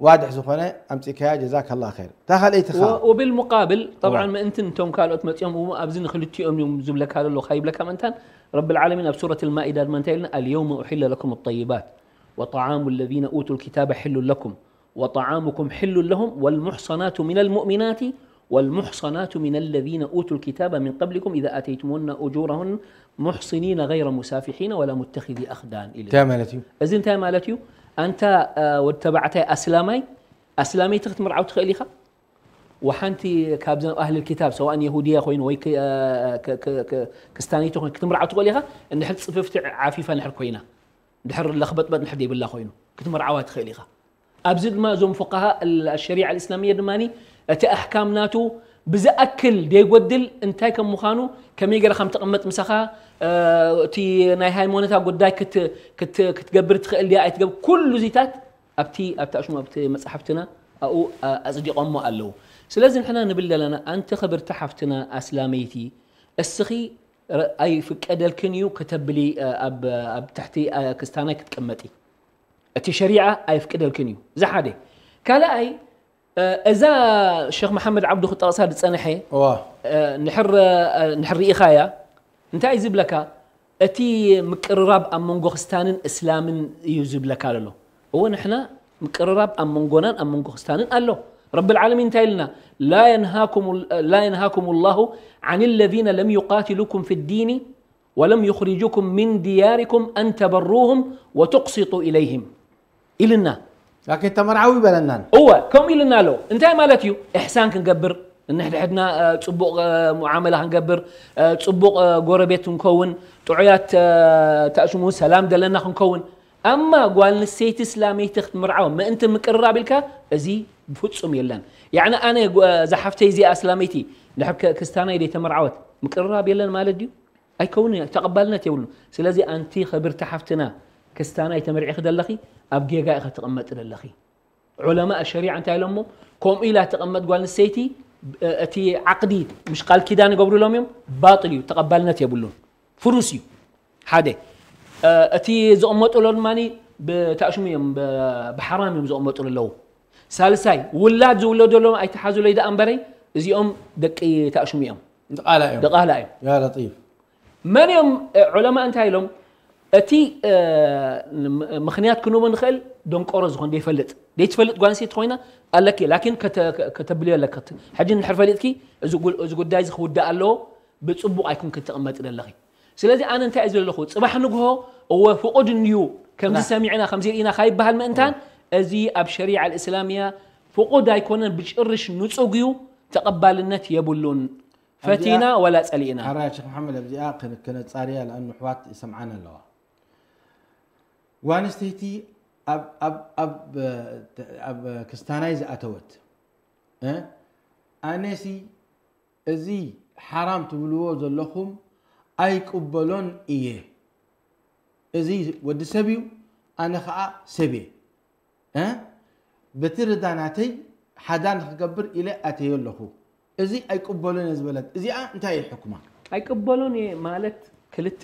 ዋድሕ ዝኾነ ኣምፂካያ ጀዛከላ ኸይር እታ ካልኣይቲ ኸ و- وبالمقابل طبعا أوه. ምእንቲ እንቶም ካልኦት መፂኦም እሞ ኣብዚ ንክልቲኦም እዮም ዝብለካ ዘሎ ካይብለካ ምእንታን رب العالمين ኣብ سورة المائدة ድማ እንታይ ኢልና اليوم أحل لكم الطيبات وطعام الذين أوتوا الكتاب حل لكم وطعامكم حل لهم والمحصنات من المؤمنات والمحصنات من الذين أوتوا الكتاب من قبلكم إذا آتيتموهن أجورهن محصنين غير مسافحين ولا متخذي أخدان إلى እንታይ ማለት እዩ እዚ እንታይ ማለት እዩ ኣንታ እ፣ ወዲ ተባዕታይ ኣስላማይ ኣስላመይቲ ክትምርዓው ትኽእል ኢኻ ወሓንቲ ካብዘን ኣህል ክታብ ሰዋእን የሁድያ ኮይኑ ወይ ክ- እ፣ ክ- ክ- ክ- ክስታነይቲ ኮይኑ ክትምርዓው ትኽእል ኢኻ እንድሕር ፅፍፍቲ ዓፊፋ ንሕር ኮይና እንድሕር ለኽበጥበጥ ንሕር ዘይብላ ኮይኑ ክትምርዓዋ ትኽእል ኢኻ ኣብዚ ድማ እዞም ፍቃሃ ኣሸሪዓ ልእስላምያ ድማ እቲ ኣሕካም ናቱ ብዝኣክል ደይጎድል እንታይ ከም ምዃኑ ከመይ ገይረ ከም ተቐመጥ ምሳኻ እ፣ እቲ ናይ ሃይማኖታ ጉዳይ ክት- ክት- ክትገብር ትኽእል ድያ ኣይትገብር ኩሉ ዚታት ኣብቲ ኣብቲ ኣሽሙ ኣብቲ መፅሓፍትና ኣብኡ ኣ- ኣፅዲቖሞ ኣለዉ ስለዚ ንሕና ንብል ዘለና ኣንቲ ክብርቲ ሓፍትና ኣስላመይቲ እስኺ ረ- ኣይፍቀደልክን እዩ ከተብሊ እ፣ ኣብ ኣብ ትሕቲ እ፣ ክስታናይ ክትቅመጢ እቲ ሸሪዓ ኣይፍቅደልክን እዩ እዚ ሓደ ካልኣይ እ፣ እዛ ሸክ መሓመድ ዓብዱ ክጠቕሳ ዝፀንሐ እዋ እ፣ ንሕር እ፣ ንሕር ርኢኻያ እንታይ እዩ ዝብለካ እቲ ምቅርራብ ኣብ መንጎ ክስታንን እስላምን እዩ ዝብለካ ዘሎ እዎ ንሕና ምቅርራብ ኣብ መንጎናን ኣብ መንጎ ክስታንን ኣሎ ረብል ዓለሚን እንታይ ኢልና? لا ينهاكم، لا ينهاكم الله عن الذين لم يقاتلوكم في الدين ولم يخرجوكم من دياركم أن تبروهم وتقسطوا إليهم ኢልና። ላኪን ተመርዓዊ ይበለናን። እወ፣ ከምኡ ኢልና ኣሎ። እንታይ ማለት እዩ? ኢሕሳን ክንገብር፣ ንሕድሕድና፣ እ፣ ጽቡቕ፣ እ፣ ሙዓመላ ክንገብር፣ እ፣ ጽቡቕ፣ እ፣ ጎረቤት ክንከውን፣ ጥዑያት፣ እ፣ ተኣሽሙ ሰላም ደለና ክንከውን። ኣማ ጓል ኣንስተይቲ እስላመይቲ ክትምርዓው ምእንቲ ምቅርራብ ኢልካ፣ እዚ ብፍጹም የለን። ያዕኒ ኣነ ጓ-፣ እዛ ሓፍተይ እዚኣ እስላመይቲ፣ ድሕር ከ-፣ ክስታናይ ደይ ተመርዓወት፣ ምቅርራብ የለን ማለት ድዩ? ኣይከውንን እዩ፣ ተቐባልነት የብሉን። ስለዚ ኣንቲ ክብርቲ ሓፍትና፣ ክስታናይ ተመርዒኺ ደለኺ፣ ኣብ ጌጋ ኢኺ ትቕመጢ ደለኺ። ዑለማእ ሸሪዓ እንታይ ኢሎሞ? ከምኡ ኢላ ትቐመጥ ጓል ኣንስተይቲ፣ እ፣ እቲ ዓቕዲ፣ ምሽ ቃል ኪዳን ይገብሩሎም እዮም፣ ባጥል እዩ፣ ተቐባልነት የብሉን፣ ፍሩስ እዩ። ሓደ፣ እ፣ እቲ ዝቕመጥሎ ድማ ብታእሽሙ እዮም፣ ብ-፣ ብሓራም እዮም ዝቕመጥሉ ኣለዉ። ሳልሳይ፣ ውላድ ዝውለደሎም ኣይተሓዙለይ ደኣ እምበረይ፣ እዚኦም ደቂ ታእሽሙ እዮም። ድቓላ እዮም። ድቓላ እዮም። ያ ለጢፍ። መን እዮም፣ እ፣ ዑለማ እንታይ ኢሎም? እቲ፣ እ፣ ም-፣ ምኽንያት ክንቡ ንኽእል ደንቆሮ ዝኾን ደይፈልጥ። ደይትፈልጥ ጓል ኣንስተይቲ ኮይና ኣለኪ፣ ላኪን ከተ-፣ ከ-፣ ከተብልዮ ኣለኪ። ሕጂ እንድሕር ፈሊጥኪ፣ እዚ ጉ-፣ እዚ ጉዳይ እዚ ክውዳእ ኣለዎ፣ ብጽቡቕ ኣይኮንክን ትቕመጢ ዘለኺ። ስለዚ ኣነ እንታይ እየ ዝብለኹ? ጽባሕ ንግሆ፣ እወ ፍቑድ እንድዩ፣ ከምዚ ና። ሰሚዕና፣ ከምዚ ርኢና ካይበሃል ምእንታን፣ እዚ ኣብ ሸሪዓ ኣልእስላምያ ፍቑድ ኣይኮነን፣ ብጭርሽ ንጹግ እዩ፣ ተቐባልነት የብሉን። ፈቲና ኣብዚኣ ወላ ጸሊእና። ሓራ ሸኽ መሓመድ ኣብዚኣ ከነ-፣ ከነጻርያ፣ ለኣኑ ኣሕዋት ይሰምዓና ኣለዋ። ጓል ኣንስተይቲ ኣብ፣ ኣብ፣ ኣብ፣ ኣብ ክስታናይ ዝኣተወት፣ እ? ኣነሲ እዚ ሓራም ትብልዎ ዘለኹም ኣይቅበሎን እየ። እዚ ወዲ ሰብ እዩ፣ ኣነ ኸዓ ሰብ እየ። እ? በቲ ርዳ ናተይ ሓዳር ንክገብር ኢለ ኣተዮ ኣለኹ። እዚ ኣይቅበሎን እየ ዝበለት፣ እዚኣ እንታይ እዩ ሕክማ? ኣይቅበሎን እየ ማለት ክልተ፣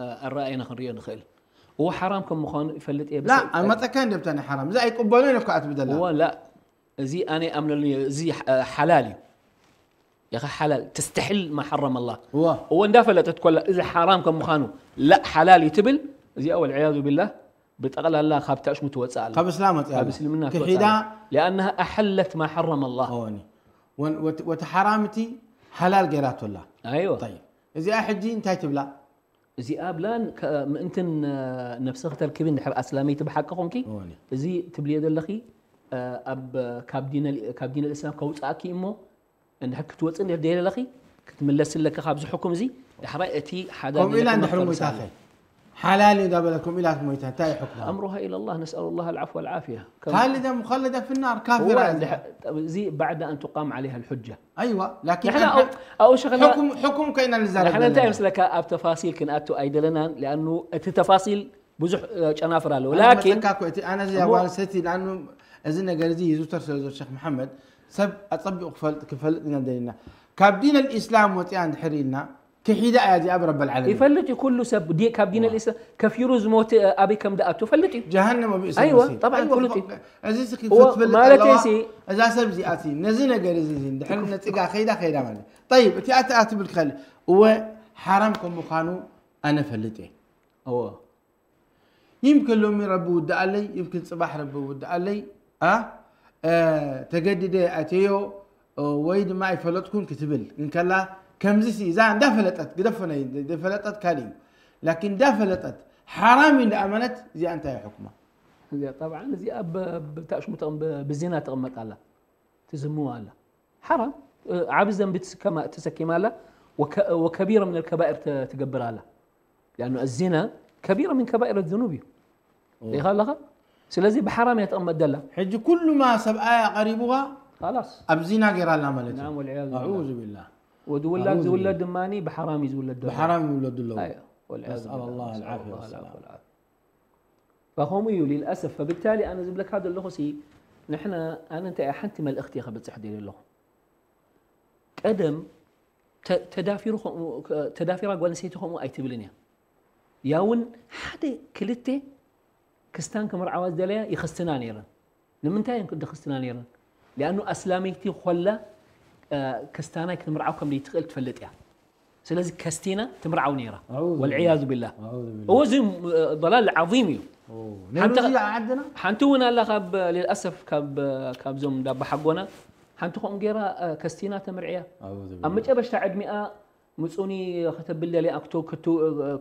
እ፣ ኣረኣእያና ክንሪኦ ንኽእል። እዎ ሓራም ከም ምዃኑ ይፈልጥ እየ፣ ላ፣ ኣመፀካ እንደ ብታ ናይ ሓራም። እዚ ኣይቅበሎን እየ እኮ ኣትብደላ። እዎ ላ፣ እዚ ኣነ ይኣምነሉ እየ፣ እዚ፣ እ፣ ሓላል እዩ። ኢኻ ሓላል፣ ተስተሕል ማ ሓረም ኣላህ። እዎ። እዎ እንዳፈለጠት ኮላ፣ እዚ ሓራም ከም ምዃኑ፣ ላ፣ ሓላል እዩ ትብል፣ እዚኣ ወልዕያዙ ቢላህ፣ ብጠቕላላ ካብ ታሽሙ ትወፅእ ኣላ። ካብ እስላም ወፅኣ ካብ ኣላ። እስልምና ክሒዳ ትወፅእ ኣላ። لأنها أحلت ما حرم الله. እወኒ። ወን-፣ ወት-፣ ወቲ ሓራም እቲ ሓላል ገይራቶ ኣላ። ኣይወ። ጠይብ። እዚኣ ሕጂ እንታይ ትብላ? እዚኣ ብላን ከ-፣ ምእንትን፣ እ፣ ነብስኺ ተርክቢ እንድሕር ኣስላመይቲ ብሓቂ ኾንኪ፣ እወኒ። እዚ ትብልዮ ዘለኺ፣ እ፣ ኣብ፣ ካብ ዲን ኣል-፣ ካብ ዲን ኣልእስላም ከውፅኣኪ እሞ፣ እንድሕር ክትወፅእ እንድሕር ደይ ዘለኺ፣ ክትምለስ ኣለኪ ካብዚ ሕኩም እዚ። ዳሕራይ እቲ ሓዳር ከምኡ ኢላ ንልክም እንድሕር መፍቀሪ ሞይታ ሳለ። ኸ? ሓላል እዩ እንዳበለት ከምኡ ኢላ ትሞይታ፣ እንታይ እዩ ሕክማ? أمرها إلى الله، نسأل الله العفو والعافية. ከም ካልዳ ሙኸለዳ ፍናር هو ካፊራ እያ። እንድሕ-፣ እዚ بعد أن تقام عليها الحجة. ኣይዋ፣ ላኪን ንሕና ኣንተ ኣብኡ ሸኸና ሕኩም፣ ሕኩም ከይና ንዛረብ ንሕና እንታይ ዘለና። ይመስለካ ኣብ ተፋሲል ክንኣቱ ኣይደለናን፣ لأنه እቲ ተፋሲል ብዙሕ፣ እ፣ ጨናፍር ኣለዎ። ኣነ ላኪን መጸካ እኮ እቲ ኣነ እዚ እሞ ጓል ኣንስተይቲ፣ ለኣኑ እዚ ነገር እዚ ይዝውተር ስለ ዘሎ ሸኽ መሓመድ፣ ሰብ ኣጸቢቑ ክፈልጥ፣ ክፈልጥ ኢና ደሊና። ካብ ዲን ኣልኢስላም ወፂኣ እንድሕር ኢልና፣ ክሒዳ እያ እዚኣ ብረበል ዓለሚን። ይፈልጥ እዩ ኩሉ ሰብ ዲ-፣ ካብ ዲን ኣልኢስላም ከፊሩ ዝሞተ፣ እ፣ ኣበይ ከም ደኣቱ ፈልጥ እዩ። ጀሃነም ኣብ ርእሲ ኣይዋ፣ መሲል። ጠብዓን ኣይዋ፣ ፍሉጥ እዩ። እዚ ሲ እዎ፣ ክትፈልጥ ማለት ኣለዋ፣ ሲ እዛ ሰብ እዚኣ ሲ ነዚ ነገር እዚ ሲ እንድሕር ነፂጋ ከይዳ፣ ከይዳ ማለት እዩ። ጠይብ፣ እቲ ኣቲ ኣትብል ትኸእል፣ እወ፣ ሓራም ከም ምዃኑ ኣነ ፈልጥ እየ። እዎ። ይምክን ሎሚ ረቢ ውድኣለይ፣ ይምክን ጽባሕ ረቢ ውድኣለይ፣ ኣ፣ እ፣ ተገዲደ ኣተዮ፣ እ፣ ወይ ድማ ኣይፈለጥኩን ክትብል እንከላ፣ ከምዚ ሲ እዛ እንዳፈለጠት፣ ግደፎ ናይ ዘይፈለጠት ካልእ እዩ። ላኪን እንዳፈለጠት ሓራም እዩ እንዳኣመነት፣ እዚኣ እንታይ እዩ ሕክማ? እዚኣ ጠብዓን እዚኣ ብ-፣ ብታሽሙ ተቕም-፣ ብ-፣ ብዜና ተቕመጥ ኣላ። ትዝምዋ ኣላ። ሓራም፣ እ፣ ዓቢ ዘንቢ ትስከማ-፣ ተሰኪማ ኣላ። ወከ-፣ ወከቢረ ምን ኣልከባኢር ተ-፣ ትገብር ኣላ። لأنه الزنا كبيرة من كبائر الذنوب እዩ። ኦ። ሪኢኻ ኣለኻ? ስለዚ ብሓራም እያ ትቕመጥ ዘላ። ሕጂ ኩሉ ማ ሰብኣያ ቀሪቡዋ خلاص። ኣብ ዚና ገይራ ኣላ ማለት እዩ። نعم، والعياذ بالله. ኣዑዙ ቢላህ። ወዲ ውላድ ኣዑዙ ዝውለድ ቢላህ። ድማኒ ብሓራም እዩ ዝውለድ ዘሎ። ብሓራም ይውለዱ ኣለዉ። ኣይዋ፣ والعياذ بالله. نسأل الله العافية والسلامة. ከምኡ እዩ للأسف። فبالتالي ኣነ ዝብለካ ዘለኹ ሲ ንሕና፣ ኣነ እንታይ እየ ሓንቲ መልእኽቲ እየ ከብጽሕ ደልየ ኣለኹ። ቀደም ተ-፣ ተዳፊሩ ከምኡ፣ ከ-፣ ተዳፊራ ጓል ኣንስተይቲ ከምኡ ኣይትብልን እያ። ያውን ሓደ ክልተ ክስታን ክምርዓዋ ዝደለያ ይኸስትና ነይረን። ንምንታይ እየን ክዲ ክስትና ነይረን? لأنه ኣስላመይቲ ኾላ፣ እ፣ ክስታናይ ክትምርዓው ከም ዘይትኽእል ትፈልጥ እያ። ስለዚ ከስቲና ትምርዓው ነይራ። والعياذ بالله. እዎ እዚ ضلال عظيم እዩ። ሓንቲ እውን ኣላ ካብ للأسف ካብዞም ዳባ ሓጎና ሓንቲ ከምኡ ገይራ ከስቲና ተምርዕያ ኣብ መጨረሽታ ዕድሚኣ ምፁኒ ከተብል ደልያ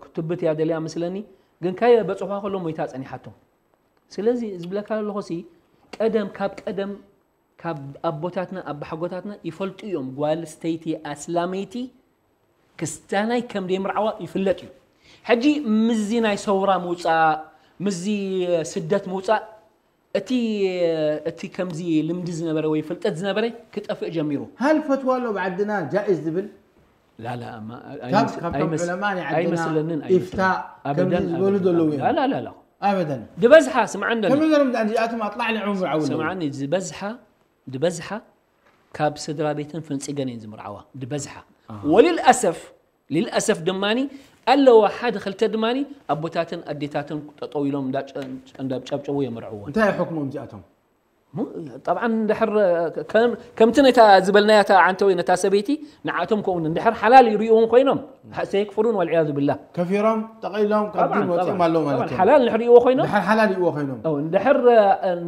ክትብት እያ ደልያ መስለኒ ግን ካየ በፅኳ ከሎ ሞይታ ፀኒሓቶም ስለዚ ዝብለካ ኣለኹ ሲ ቀደም ካብ ቀደም ካብ ኣቦታትና ኣባሓጎታትና ይፈልጡ እዮም ጓል ስተይቲ ኣስላመይቲ ክስታናይ ከም ደይምርዓዋ ይፍለጥ እዩ ሕጂ ምዚ ናይ ሰውራ ምውፃእ ምዚ ስደት ምውፃእ እቲ እቲ ከምዚ ልምዲ ዝነበረ ወይ ፍልጠት ዝነበረ ክጠፍእ ጀሚሩ። ሃል ፈትዋ ኣሎ ኣብ ዓድና ጃኢዝ ዝብል ላላ ካብ ካብቶም ዑለማ ናይ ዓድና ኢፍታ ከምዚ ዝበሉ ዘለዉ እዮም። ላላ ኣበደን ዝበዝሓ ስምዓ እንደኒ ከመይ ገሮም ደኣ እዚኣቶም ኣጥላዕሊዖም ምርዓው ኣለዉ። ስምዓኒ ዝበዝሓ ዝበዝሓ ካብ ስድራ ቤተን ፈንፂገን እየን ዝምርዓዋ ዝበዝሓ ወልልኣሰፍ ሊልኣሰፍ ድማኒ ኣለዋ ሓደ ክልተ ድማኒ ኣቦታትን ኣዴታትን ጠጠው ኢሎም እንዳጨብጨቡ የምርዕዎ እንታይ ሕክሞም እዚኣቶም ጠብዓ እንድሕር ከምቲ ነታ ዝበልናያ ታ ዓንተ ወይ ነታ ሰበይቲ ንዓቶም ከውን እንድሕር ሓላል ይርእዎም ኮይኖም ሰየክፍሩን ወልዕያዙ ብላ ከፊሮም ጠቒሎም ካብ ዲን ወፂኦም ኣለዉ ማለት እዮም ሓላል ንድሕር ይዎ ኮይኖም እንድሕር ሓላል ይዎ ኮይኖም እንድሕር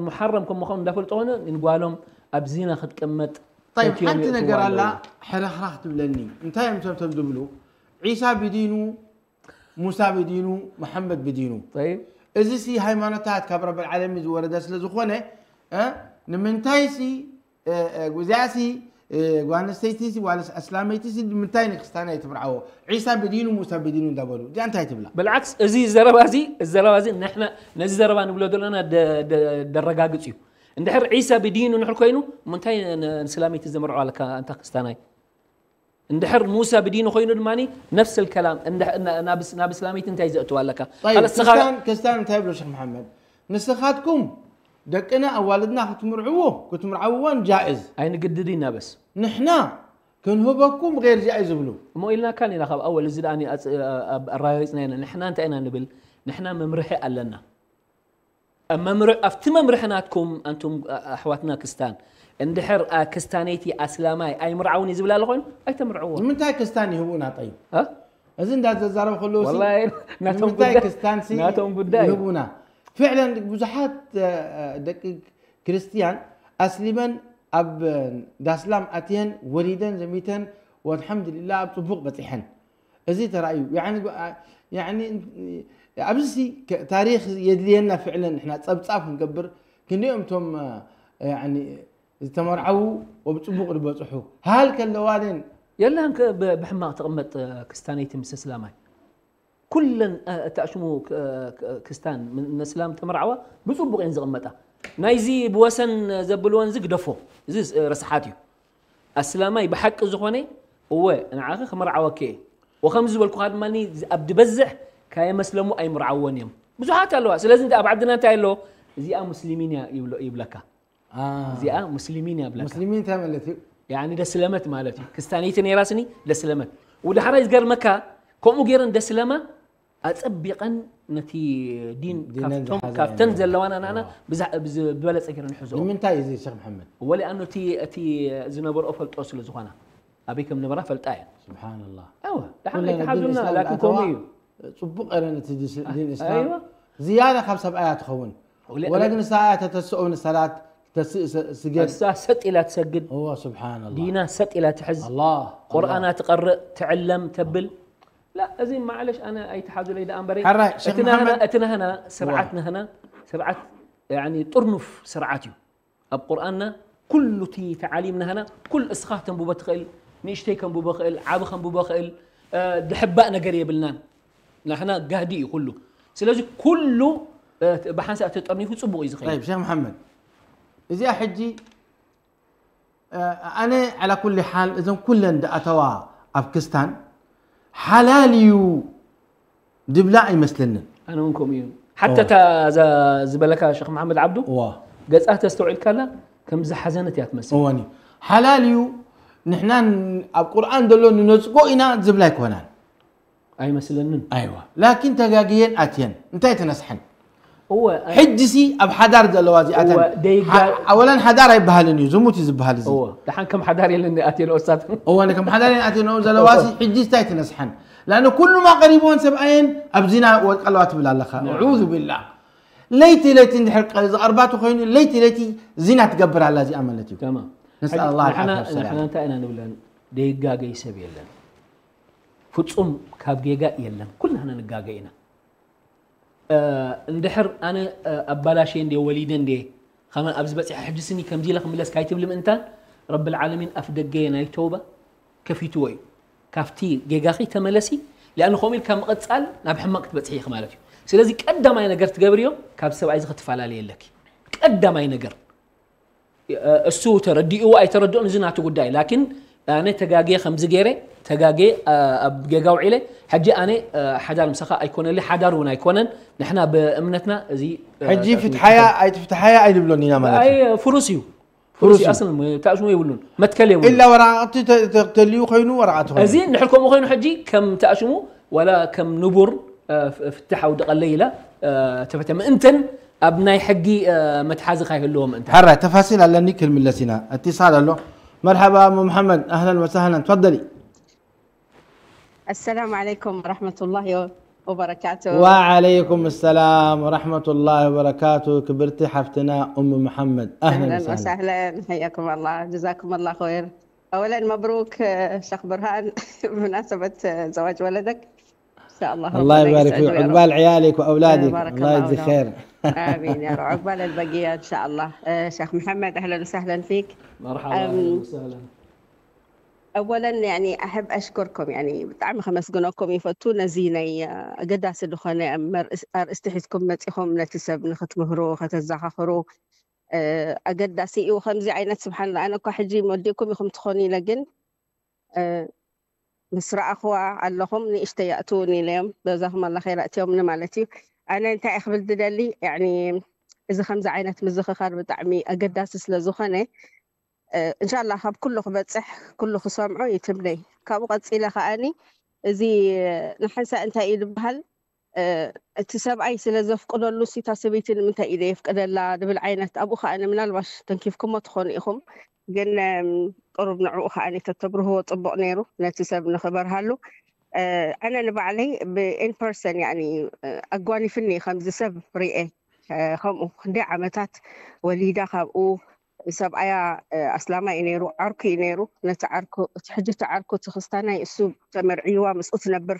ሙሓረም ከም ምዃኑ እንዳፈልጦ ኮይኑ ንጓሎም ኣብ ዚና ክትቅመጥ طيب ሓንቲ ነገር ኣላ ሕርኽራኽ ትብለኒ እንታይ እዮም ሰብቶም ዝብሉ ዒሳ ብዲኑ ሙሳ ብዲኑ መሐመድ ብዲኑ እዚ ሲ ሃይማኖታት ካብ ረብል ዓለሚን ዝወረደ ስለ ዝኾነ ንምንታይ ሲ እዚኣ ሲ ጓል ኣንስተይቲ ሲ ዋልስ ኣስላመይቲ ሲ ንምንታይ ንክስታና ይትምርዓዎ ዒሳ ብዲኑ ሙሳ ብዲኑ እንዳበሉ እዚኣ እንታይ ትብላ ብልዓክስ እዚ ዘረባ እዚ ዘረባ እዚ ንሕና ነዚ ዘረባ ንብሎ ዘለና ደረጋግፅ እዩ እንድሕር ዒሳ ብዲኑ ንድሕር ኮይኑ ምንታይ ንስላመይቲ ዘምርዖ ኣለካ ኣንታ ክስታናይ እንድሕር ሙሳ ብዲኑ ኮይኑ ድማ ነፍስ الكلام ናብ እስላመይቲ እንታይ ዘእትዋ ኣለካ طيب ክርስቲያን ክርስቲያን እንታይ ይብሎ ሸክ መሓመድ ንስኻትኩም ደቅና ኣዋልድና ክትምርዕዎ ክትምርዓውወን ጃእዝ ኣይንግድድ ኢና በስ ንሕና ክንህበኩም غير ጃእዝ ይብሉ እሞ ኢልናካ ኢና ካብ ኣወል እዚ ደኣ ኣራጋጊፅና ኢና ንሕና እንታይ ኢና ንብል ንሕና መምርሒ ኣለና ኣብቲ መምርሒ ናትኩም ኣንቱም ኣሕዋትና ክስታን እንድሕር ክስታነይቲ ኣስላማይ ኣይምርዓውን እዩ ዝብል ኣሎ ኮይኑ ኣይተምርዕዎ ንምንታይ ክስታን ይህቡና ጠይብ እዚ እንዳዘዛረብ ከለዎ ንምንታይ ክስታን ናቶም ጉዳይ ይህቡና ፍዕለን ብዙሓት ደቂ ክርስትያን ኣስሊመን ኣብ ዳስላም ኣትየን ወሊደን ዘሚተን ወልሓምድልላ ኣብ ፅቡቅ በፂሐን እዚ ተራእዩ ኣብዚ ታሪክ የድልየና ፍዕለን ንሕና ፀብፃብ ክንገብር ክንዲኦም እቶም ዝተመርዓዉ ወብፅቡቅ ዝበፅሑ ሃል ከለዋ ደን የለን ብሕማቅ ትቕመጥ ክስታነይቲ ምስ እስላማይ ኩለን እተኣሽሙ ክስታን ነስላም ተመርዓዋ ብፅቡቅ እየን ዝቕመጣ ናይዚ ብወሰን ዘብልወን እዚ ግደፎ እዚ ረስሓት እዩ ኣስላማይ ብሓቂ ዝኾነ እወ ንዓኺ ክምርዓወኪ እየ ወከምዚ ዝበልኩኻ ድማ ኣብ ድበዝሕ ካየመስለሙ ኣይምርዓወን እዮም ብዙሓት ኣለዋ ስለዚ ኣብ ዓድና እንታይ ኣሎ እዚኣ ሙስሊሚን እያ ይብለካ እዚኣ ሙስሊሚን እያ ብለካ ሙስሊሚን እንታይ ማለት እዩ ያኒ ደስለመት ማለት እዩ ክስታነይቲ ነይራ ስኒ ደስለመት ወዳሕራይ ዝገርመካ ከምኡ ገይረን ደስለማ ኣፀቢቐን ነቲ ዲን ካብቶም ካብተን ዘለዋና ናና ዝበለፀ ገይረን ይሕዝኦ ንምንታይ እዚ ሸክ መሐመድ ወሊኣኑ እቲ ዝነበርኦ ፈልጦ ስለ ዝኾና ኣበይ ከም ነበራ ፈልጣ እየን ስብሓንላ እወ ደሓን ኣይተሓዙና ላኪን ከምኡ እዩ ፅቡቅ ረ ነቲ ዲን እስላም ዝያዳ ካብ ሰብኣያ ትኸውን ወላ ግን ንሳ እያ ተተስኦ ንሰላት ተስእ ስገድ እሳ ሰጥ ኢላ ትሰግድ እዋ ስብሓንላ ዲና ሰጥ ኢላ ትሕዝ ኣላ ቁርኣና ትቀርእ ትዕለም ተብል ላ እዚ ማዕለሽ ኣነ ኣይትሓዙለይ ደኣ እምበረይ ሕራይ ሸክ እቲ ናህና መሓመድ እቲ ናህና ስርዓት ናህና ስርዓት ያኒ ጥርኑፍ ስርዓት እዩ ኣብ ቁርኣንና ኩሉ እቲ ተዓሊም ናህና ኩሉ እስኻ ተንብቦ ትኽእል ንእሽተይ ከንብቦ ክእል ዓቢ ከንብቦ ክእል ድሕባእ ነገር የብልናን ናሕና ጋህዲ እዩ ኩሉ ስለዚ ኩሉ ብሓንሳእ ተጠርኒፉ ፅቡቅ እዩ ዝኽእል ሸክ መሓመድ እዚኣ ሕጂ ኣነ ዓላ ኩሊ ሓል እዘን ኩለን ድኣተዋ ኣብ ክስታን ሓላል እዩ ድብላ ኣይመስለንን ኣነ እውን ከምኡ እዩ ሓታ እታ እዛ ዝበለካ ሸክ መሓመድ ዓብዱ እዋ ገፃ ተስተውዒልካላ ከም ዝሓዘነት እያ ትመስል እወኒ ሓላል እዩ ንሕና ኣብ ቁርኣን ዘሎ ንነፅጎ ኢና ዝብላ ኣይኮናን ኣይመስለንን ኣይዋ ላኪን ተጋግየን ኣትየን እንታይ ተነስሐን እወ ሕጂሲ ኣብ ሓዳር ዘለዋ እዚኣተን እወ፣ ደይጋ- ሓ- ኣወለን ሓዳር ኣይበሃልን እዩ፣ ዝሙት እዩ ዝበሃል እዚ። እዎ ደሓን ከም ሓዳር የለን ኣትየን ኦሳት እወ ከም ሓዳር ኣትየንኦ ዘለዋሲ ሕጂ እንታይ ትነስሓን? ላኣነ ኩሉማ ቀሪብዎን ሰብኣየን ኣብ ዚና ወድቀለዋ ትብል ኣለኻ። ኣዑዙ ቢላህ። ለይቲ ለይቲ እንድሕር ቀ- ዝቐርባቱ ኮይኑ ለይቲ ለይቲ ዚና ትገብር ኣላ እዚኣ ማለት እዩ። ተማም ነስኣል ኣላህ ንሕና ዓፍያ ወሰላም። ንሕና እንታይ ኢና ንብለን? ደይጋገይ ሰብ የለን። ፍጹም ካብ ጌጋ የለን። ኩልና ንጋገ ኢና። እ፣ እንድሕር ኣነ እ፣ ኣባላሽየ እንድየ ወሊደ እንድየ ከመን ኣብዚ በፂሐ ሕጂ ስኒ ከምዚ ኢለ ክምለስ ካይትብሊ ምእንታን ረብል ዓለሚን ኣፍ ደገየ ናይ ተውባ ከፊትዎ እዩ። ካብቲ ጌጋኺ ተመለሲ። ሊኣን ከምኡ ኢልካ ምቕፃል ናብ ሕማቕ ክትበፅሒ ኢኺ ማለት እዩ። ስለዚ ቀዳማይ ነገር ትገብርዮ ካብ ሰብኣይ እዚ ክትፈላለየ ኣለኪ። ቀዳማይ ነገር እሱ ተረዲእዎ ኣይተረድኦን እዚ ናቱ ጉዳይ። ላኪን ኣነ ተጋግየ ከምዚ ገይረ ተጋግየ ኣብ ጌጋ ውዒለ ሕጂ ኣነ ሓዳር ምሳኻ ኣይኮነሊ ሓዳር እውን ኣይኮነን። ንሕና ብእምነትና እዚ ሕጂ ፍትሓያ ኣይትፍትሓያ ኣይንብሎን ኢና ማለት እዩ። ፍሩስ እዩ። ፍሩስ ፍሩስ እዩ። ኣስል ተእስሞ የብሉን መትከል የብሉን። ኢላ ወረቃቅቲ ተልዩ ኮይኑ ወረቃቅቲ ኮይኑ እዚ ንሕልኮምኡ ኮይኑ ሕጂ ከም ተኣሽሙ ዋላ ከም ንቡር ፍትሕ ኣውድቐለይ ኢላ ተፈተ ምእንተን ኣብ ናይ ሕጊ መትሓዚ ካይህልዎ ምእንተ ሕራይ ተፋሲል ኣለኒ ክንምለስ ኢና። እቲሳል ኣሎ። መርሓባ እሞ መሓመድ ኣህለን ወሳህለን ትፈደሊ። السلام عليكم ورحمة الله وبركاته. وعليكم السلام ورحمة الله وبركاته. ክብርቲ ሓፍትና ኡም መሓመድ ኣህለን أهلا ወሳህለን። وسهلا، حياكم الله، جزاكم الله خير. أولا مبروك آه، شيخ برهان بمناسبة آه، زواج ولدك. إن شاء الله الله ربنا يبارك يسعده فيك. يا رب. عقبال عيالك وأولادك. بارك الله الله يجزي لهم. خير. آمين يا رب. عقبال البقية إن شاء الله. آه، شيخ محمد، أهلا وسهلا فيك. መርሓባ أم- ኣህለን ወሳህለን። أولا يعني أحب أشكركم يعني ብጣዕሚ ከመስግነኩም ይፈቱ ነዚ ናይ ኣገዳሲ ዝኾነ መርእስ- ኣርእስቲ ሒዝኩም መፂኹም ነቲ ሰብ ንክትምህሩ ከተዘኻኽሩ እ፣ ኣገዳሲ እዩ። ከምዚ ዓይነት ስብሓን ኣነ እኳ ሕጂ መወዲእኩም ኢኹም ትኾኑ ኢለ ግን እ፣ ምስ ረኣኽዋ ኣለኹም ንእሽተይ ይኣትዉኒ ኢለዮም በዛኹም ኣላ ኸይር ኣእትዮምኒ ማለት እዩ። ኣነ እንታይ እየ ክብል ዝደሊ ያኒ እዚ ከምዚ ዓይነት ምዝኽኻር ብጣዕሚ ኣገዳሲ ስለ ዝኾነ እንሻላ ካብ ኩሉ ክበፅሕ ኩሉ ክሰምዖ ይትምነይ። ካብኡ ቀፂለ ከዓኒ እዚ ንሓንሳእ እንታይ እዩ ዝበሃል እቲ ሰብኣይ ስለ ዘፍቅደሉ ሲ እታ ሰበይቲ ንምንታይ እዩ ዘየፍቅደላ ዝብል ዓይነት ኣብኡ ከዓ ምናልባሽ ተንኪፍኩሞ ትኾኑ ኢኹም ግን ቁሩብ ንዕኡ ከዓ ተተብርህዎ ፅቡቕ ነይሩ ነቲ ሰብ ንኽበርሃሉ። ኣነ ንባዕለይ ብኢንፐርሰን ኣጓኒፍኒ ከምዚ ሰብ ርኤ ከምኡ ክንደይ ዓመታት ወሊዳ ካብኡ ሰብኣያ ኣስላማይ እዩ ነይሩ ዓርኩ እዩ ነይሩ ነቲ ዓርኩ እቲ ሕጂ እቲ ዓርኩ እቲ ክስታናይ እሱ ተመርዕይዋ ምስኡ ትነብር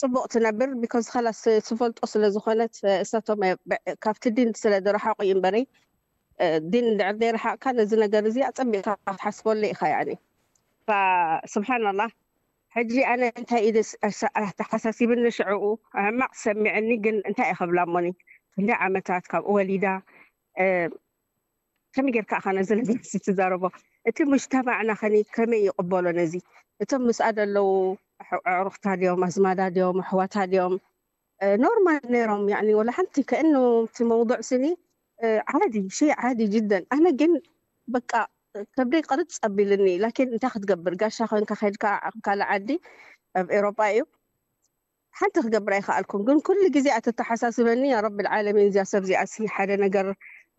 ፅቡቕ ትነብር because ኸላስ ትፈልጦ ስለ ዝኾነት እሳቶም ካብቲ ዲን ስለ ዝረሓቑ እዩ እምበረይ ዲን እንድዕር ዘይረሓቕካ ነዚ ነገር እዚ ኣፀቢቕካ ክትሓስበሉ ኢኻ ያኒ ስብሓናላህ ሕጂ ኣነ እንታይ ኢለ ኣተሓሳሲብኒ ሽዕኡ ሕማቕ ሰሚዕኒ ግን እንታይ እየ ከብላ እሞኒ ክንደይ ዓመታት ካብኡ ወሊዳ ከመይ ጌርካ ኢኻ ነዚ ነገር እዚ ትዛረቦ? እቲ ሙጅተማዕና ኸኒ ከመይ ይቕበሎ ነዚ? እቶም ምስኣ ዘለዉ ኣዕሩኽታ ድዮም ኣዝማዳ ድዮም ኣሕዋታ ድዮም ኖርማል ነይሮም ያኒ ወላ ሓንቲ ከእኑ እቲ መውضዕ ስኒ ዓዲ ሸይ ዓዲ ጅደን ኣነ ግን በቃ ከብደይ ቅርፅ ኣቢልኒ ላኪን እንታይ ክትገብር ጋሻ ኮንካ ከድካ ዓቕም ካልእ ዓዲ ኣብ ኤሮጳ እዩ ሓንቲ ክገብር ኣይከኣልኩን ግን ኩሉ ግዜ ኣተተሓሳስበኒ ያ ረቢ ልዓለሚን እዚኣ ሰብ እዚኣ ሲ ሓደ ነገር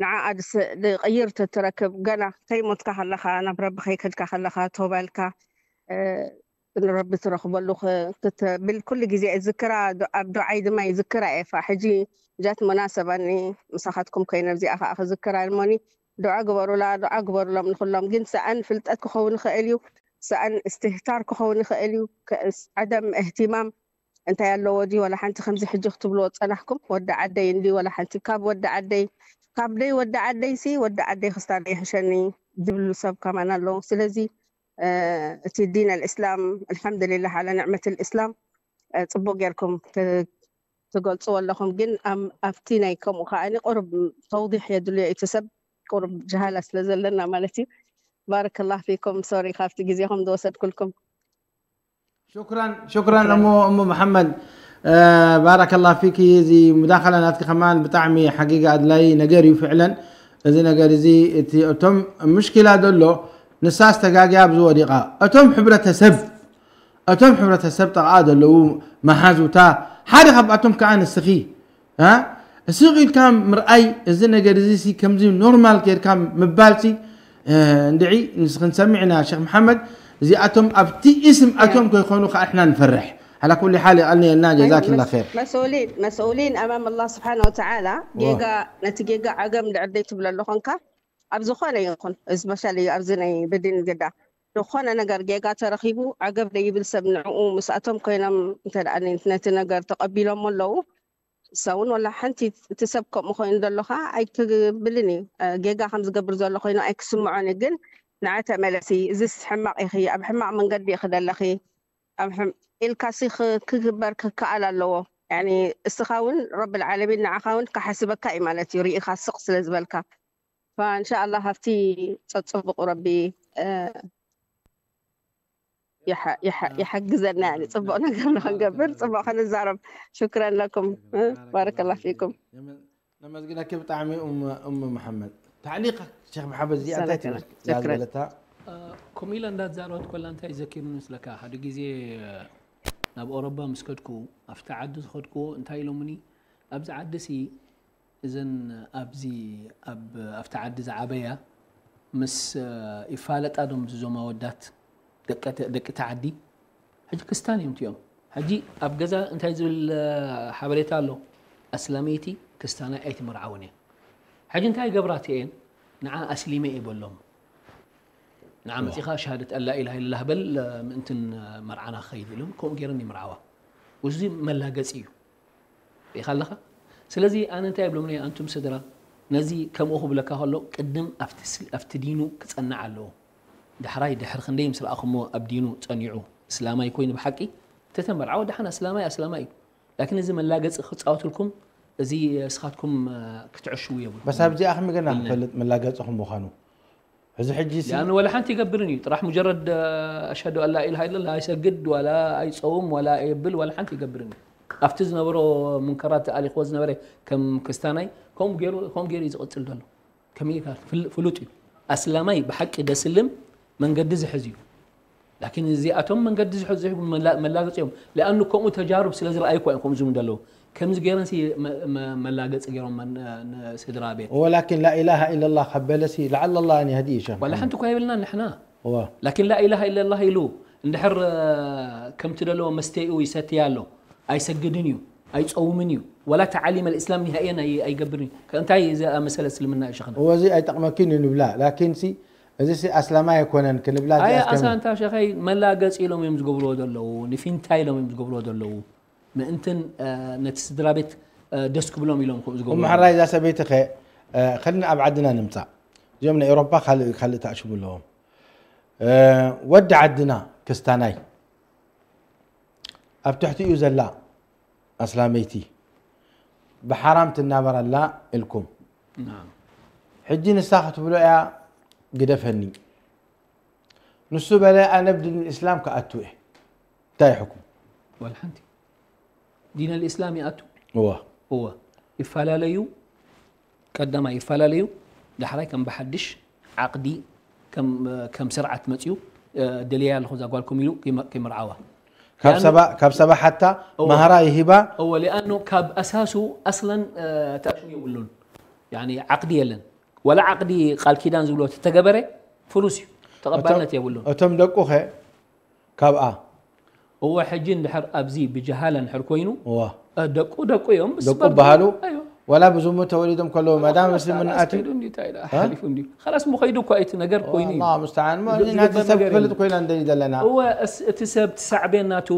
ንዓኣ ድስ- ድቕይር ተትረክብ ገና ከይሞትካ ከለኻ ናብ ረቢ ከይከድካ ከለኻ ተውባልካ ንረቢ ትረኽበሉ ክትብል ኩሉ ግዜ እዝክራ ኣብ ዱዓይ ድማ ይዝክራ እየ ፋ ሕጂ ጃት መናሰባኒ ምሳኻትኩም ኮይነ ኣብዚኣ ከዓ ክዝክራ እሞኒ ዱዓ ግበሩላ ዱዓ ግበሩሎም ንኩሎም ግን ሰኣን ፍልጠት ክኸውን ይኽእል እዩ ሰኣን እስትህታር ክኸውን ይኽእል እዩ ዓደም እህትማም እንታይ ኣለዎ ድዩ ወላ ሓንቲ ከምዚ ሕጂ ክትብልዎ ዝፀናሕኩም ወዲ ዓደይ እንዲ ወላ ሓንቲ ካብ ወዲ ዓደይ ካብ ደይ ወዲ ዓደይ ሲ ወዲ ዓደይ ክስታን ይሕሸኒ ዝብሉ ሰብ ከማን ኣለዉ ስለዚ እቲ ዲን ኣልእስላም ኣልሓምዱሊላህ ዓላ ንዕመት ልእስላም ፅቡቅ ጌርኩም ትገልፅዎ ኣለኹም ግን ኣብቲ ናይ ከምኡ ከዓ ቁሩብ ተውዲሕ የድልዮ እቲ ሰብ ቁሩብ ጀሃላ ስለ ዘለና ማለት እዩ ባረከላህ ፊኩም ሶሪ ካብቲ ግዜኹም ዝወሰድኩልኩም ሽክራን ሽክራን እሞ እሞ መሓመድ ባረከላ ፊኪ እዚ ሙዳኸላ ናትኪ ከማን ብጣዕሚ ሓቂቃ ኣድላይ ነገር እዩ ፍዕለን እዚ ነገር እዚ እቲ እቶም ምሽኪላ ዘሎ ንሳስ ተጋግያ ኣብዚ ወዲቓ እቶም ሕብረተሰብ እቶም ሕብረተሰብ ጠቕኣ ዘለዉ መሓዙታ ሓደ ካብኣቶም ከዓ ንስኺ ስቕ ኢልካ ምርኣይ፣ እዚ ነገር እዚ ሲ ከምዚ ኖርማል ጌርካ ምባል ሲ፣ እ፣ እንድዒ ንስ-፣ ክንሰምዕ ኢና ሸኽ መሓመድ። እዚኣቶም ኣብቲ እስም ኣትዮም ከይኮኑ ከኣ ንሕና ንፈርሕ። ዓላ ኩሊ ሓል የቐንየልና፣ ጀዛኪላ ኸይር። مسؤولين، مسؤولين أمام الله سبحانه وتعالى. ዋ። ጌጋ፣ ነቲ ጌጋ ዓገብ እንድዕር ዘይትብለሉ ኾንካ፣ ኣብ ዝኾነ ይኹን፣ እስፔሻሊ ኣብዚ ናይ ብድን ግዳ፣ ዝኾነ ነገር ጌጋ ተረኺቡ፣ ዓገብ ዘይብል ሰብ ንዕኡ ምስኣቶም ኮይኖም እንተ ደኣ ነቲ ነገር ተቐቢሎሞ ኣለዉ፣ ንሳ እውን ወላ ሓንቲ እቲ ሰብ ከምኡ ኮይኑ ዘሎ ኸዓ ኣይክብልን እዩ። እ፣ ጌጋ ከም ዝገብር ዘሎ ኮይኑ ኣይክስምዖን እዩ። ግን ንዓ ተመለሲ፣ እዚስ ሕማቕ ኢኺ፣ ኣብ ሕማቕ መንገዲ ኢኺ ዘለኺ፣ ኣብ ሕም-፣ ኢልካሲ ክ-፣ ክግበር ክከኣል ኣለዎ። ያኒ እስኻ እውን ረብል ዓለሚን ንዓኻ እውን ክሓስበካ እዩ ማለት እዩ፣ ርኢኻ ስቕ ስለ ዝበልካ። ፈእንሻኣላህ ኣብቲ ጸጽቡቑ ረቢ፣ እ፣ ይሓ-፣ ይሓ-፣ ይሓግዘና። ያኒ ጽቡቕ ነገር ንኽንገብር፣ ጽቡቕ ክንዛረብ። ሹክረን ለኩም። እ፣ ባረከላህ ፊኩም። ነመስግነኪ ብጣዕሚ ኡም፣ ኡም መሓመድ። ታዕሊቕ ሸኽ መሓመድ እዚኣ እንታይ ሰላም፣ ትብል? እዛ ሸክረን። ዝበለታ? እ፣ ከምኡ ኢለ እንዳዛረበት ኮላ እንታይ ዘኪሩኒ መስለካ? ሓደ ግዜ ናብ ኦሮባ ምስ ከድኩ፣ ኣብቲ ዓዲ ዝኸድኩዎ እንታይ ኢሎምኒ? ኣብዚ ዓዲ ሲ እዘን ኣብዚ ኣብ፣ ኣብቲ ዓዲ ዝዓበያ ምስ፣ እ፣ ይፋለጣ ዶ ምስ እዞም ኣወዳት ደቂ፣ ደቂ እቲ ዓዲ? ሕጂ ክስታን እዮም እቲኦም። ሕጂ ኣብ ገዛ እንታይ ዝብል፣ እ፣ ሓበሬታ ኣሎ? ኣስላመይቲ ክስታናይ ኣይትምርዓውን እያ። ሕጂ እንታይ ይገብራ እቲኤን? ንዓ ኣስሊመ እየ በሎም። ንዓ ዋ። መጺኻ ሸሃደት ኣን ላ ኢላሃ ኢለላህ በል፣ እ፣ ምእንትን፣ እ፣ መርዓና ክኸይድ ኢሎም ከምኡ ገይረን ይምርዓዋ። እዚ መላገጺ እዩ። ርኢኻ ኣለኻ? ስለዚ ኣነ እንታይ እብሎም ነየ፣ ኣንቱም ስድራ፣ ነዚ ከምኡ ክብለካ ከሎ ቅድም ኣብቲ ስል-፣ ኣብቲ ዲኑ ክጸንዕ ኣለዎ። ዳሕራይ ድሕሪ ክንደይ ምስ ረኣኹሞ ኣብ ዲኑ ጸኒዑ እስላማይ ኮይኑ ብሓቂ፣ ተተመርዓወ ደሓን ኣስላማይ ኣስላማይ እዩ። ላኪን እዚ መላገጺ ክጻወትልኩም፣ እዚ እስኻትኩም፣ እ፣ ክትዕሽዉ የብልኩም። በስ ኣብዚኣ ከመይ ገና ኢልና። ክንፈልጥ መላገጺኹም ምዃኑ? እዚ ሕጂ ሲ ሊኣኑ ወላ ሓንቲ ይገብርን እዩ። ጥራሕ ሙጀረድ፣ እ፣ ኣሽሀዱ ኣን ላ ኢላሃ ኢለላህ ኣይሰግድ፣ ዋላ ኣይጸውም፣ ዋላ ኣየብል፣ ዋላ ሓንቲ ይገብርን እዩ። ኣብቲ ዝነበሮ ሙንከራት ተኣሊኽዎ ዝነበረ ከም ክስታናይ፣ ከምኡ ገይሩ፣ ከምኡ ገይሩ እዩ ዝቕጽል ዘሎ። ከመይ ኢልካ? ፍል-፣ ፍሉጥ እዩ። ኣስላማይ ብሓቂ ደስልም መንገዲ ዝሕዝ እዩ። ላኪን እዚኣቶም መንገዲ ዝሕዙ መላ-፣ መላገጺ እዮም። ሊኣኑ ከምኡ ተጃሩብ ስለ ዝረኣዩ እኮ እዮም ከምኡ ዝብሉ ዘለዉ። ከምዚ ገይረን ሲ መ-፣ መ-፣ መላገጺ ገይሮም መን-፣ ንስድራ ቤት። ወላኪን ላኢላሃ ኢለላህ ካብ በለሲ ለዓለ ላህ ኣን የህዲ እዩ ሸኽ ዋላ መሓመድ። ሓንቲ እኳ የብልናን ንሕና። እዋ። ላኪን ላኢላሃ ኢለላህ ኢሉ እንድሕር፣ እ፣ ከምቲ ደለዎ መስተይኡ ይሰትይ ኣሎ። ኣይሰግድን እዩ፣ ኣይጸውምን እዩ። ወላ ተዓሊም ኣልእስላም ኒሃእየን ኣይ-፣ ኣይገብርን እዩ። ከ-፣ እንታይ ዝኣመሰለ እስልምና እዩ ሸኽና? እወ፣ እዚ ኣይጠቕመኪን እዩ ንብላ። ላኪን ሲ፣ እዚ ሲ ኣስላማይ ኣይኮነን ክንብላ ኣየ እዚኣስ ከም ኣሳ እንታ ሸኸይ መላገጺ ኢሎም እዮም ዝገብርዎ ዘለዉ፣ ንፊንታ ኢሎም እዮም ዝገብርዎ ዘለዉ። ምእንትን፣ እ፣ ነቲ ስድራ ቤት፣ እ፣ ደስ ክብሎም ኢሎም ከምኡ ዝገብሩ እሞ ዘለዉ። ሕራይ እዛ ሰበይቲ ኸ፣ እ፣ ኸልና ኣብ ዓድና ንምጻእ። እዚኦም ናይ ኤውሮፓ ካልእ፣ ካልእ ተኣሽሙ ኣለዎም። እ፣ ወዲ ዓድና ክስታናይ ኣብ ትሕቲኡ ዘላ ኣስላመይቲ ብሓራም ትናበር ኣላ ኢልኩም። ናም። ሕጂ ንሳ ክትብሎ እያ ግደፈኒ። ንሱ በለ ኣነ ብዲን እስላም ክኣቱ እየ። እንታይ ሕኩም? ወላ ሓንቲ። ዲን ኣልእስላም ይኣቱ? እዋ። እዋ። ይፈላለዩ፣ ቀዳማይ ይፈላለዩ፣ ዳሕራይ ከም ብሓድሽ ዓቕዲ፣ ከም፣ ከም ስርዓት መጽዩ፣ እ፣ ደልየ ኣለኹ እዛ ጓልኩም ኢሉ ከይመ-፣ ከይመርዓዋ። ካብ ሊኣኑ ሰባ፣ ካብ ሰባ ሓታ እዋ። ማህራ ይሂባ። እዋ፣ ሊኣኑ ካብ ኣሳሱ ኣስለን፣ እ፣ ተኣሽሙ የብሉን። ያኒ ዓቕዲ የለን። ወላ ዓቕዲ ቃል ኪዳን ዝብሎ ተተገበረ፣ ፍሉስ እዩ። ተቐባልነት እቶም፣ የብሉን። እቶም ደቁ ኸ ካብኣ? እወ፣ ሕጂ እንድሕር ኣብዚ ብጀሃላ እንድሕር ኮይኑ፣ እዋ። እ፣ ደቁ ደቁ እዮም፣ ምስ ደቁ በርዱ በሃሉ፣ ኣይዋ። ወላ ብዝሙት ተወሊዶም ከለዉ፣ ወላ መዳም ኸላስ፣ ምስልምና ኸላስ ኣትዩ? ከይዱ እንዲ፣ እንታይ ኢላ፣ እ? ሓሊፉ እንዲ። ኸላስ፣ ምኸይዱ እኳ እቲ ነገር ኮይኑ እዩ። ኣላህ ሙስተዓን። እሞ እዚ ንሕና ዝግበር ሰብ ነገር እዩ። ክፈልጥ ኮይና እንደይ ዘለና። እወ፣ እስ-፣ እቲ ሰብ፣ እቲ ሳዕቤን ናቱ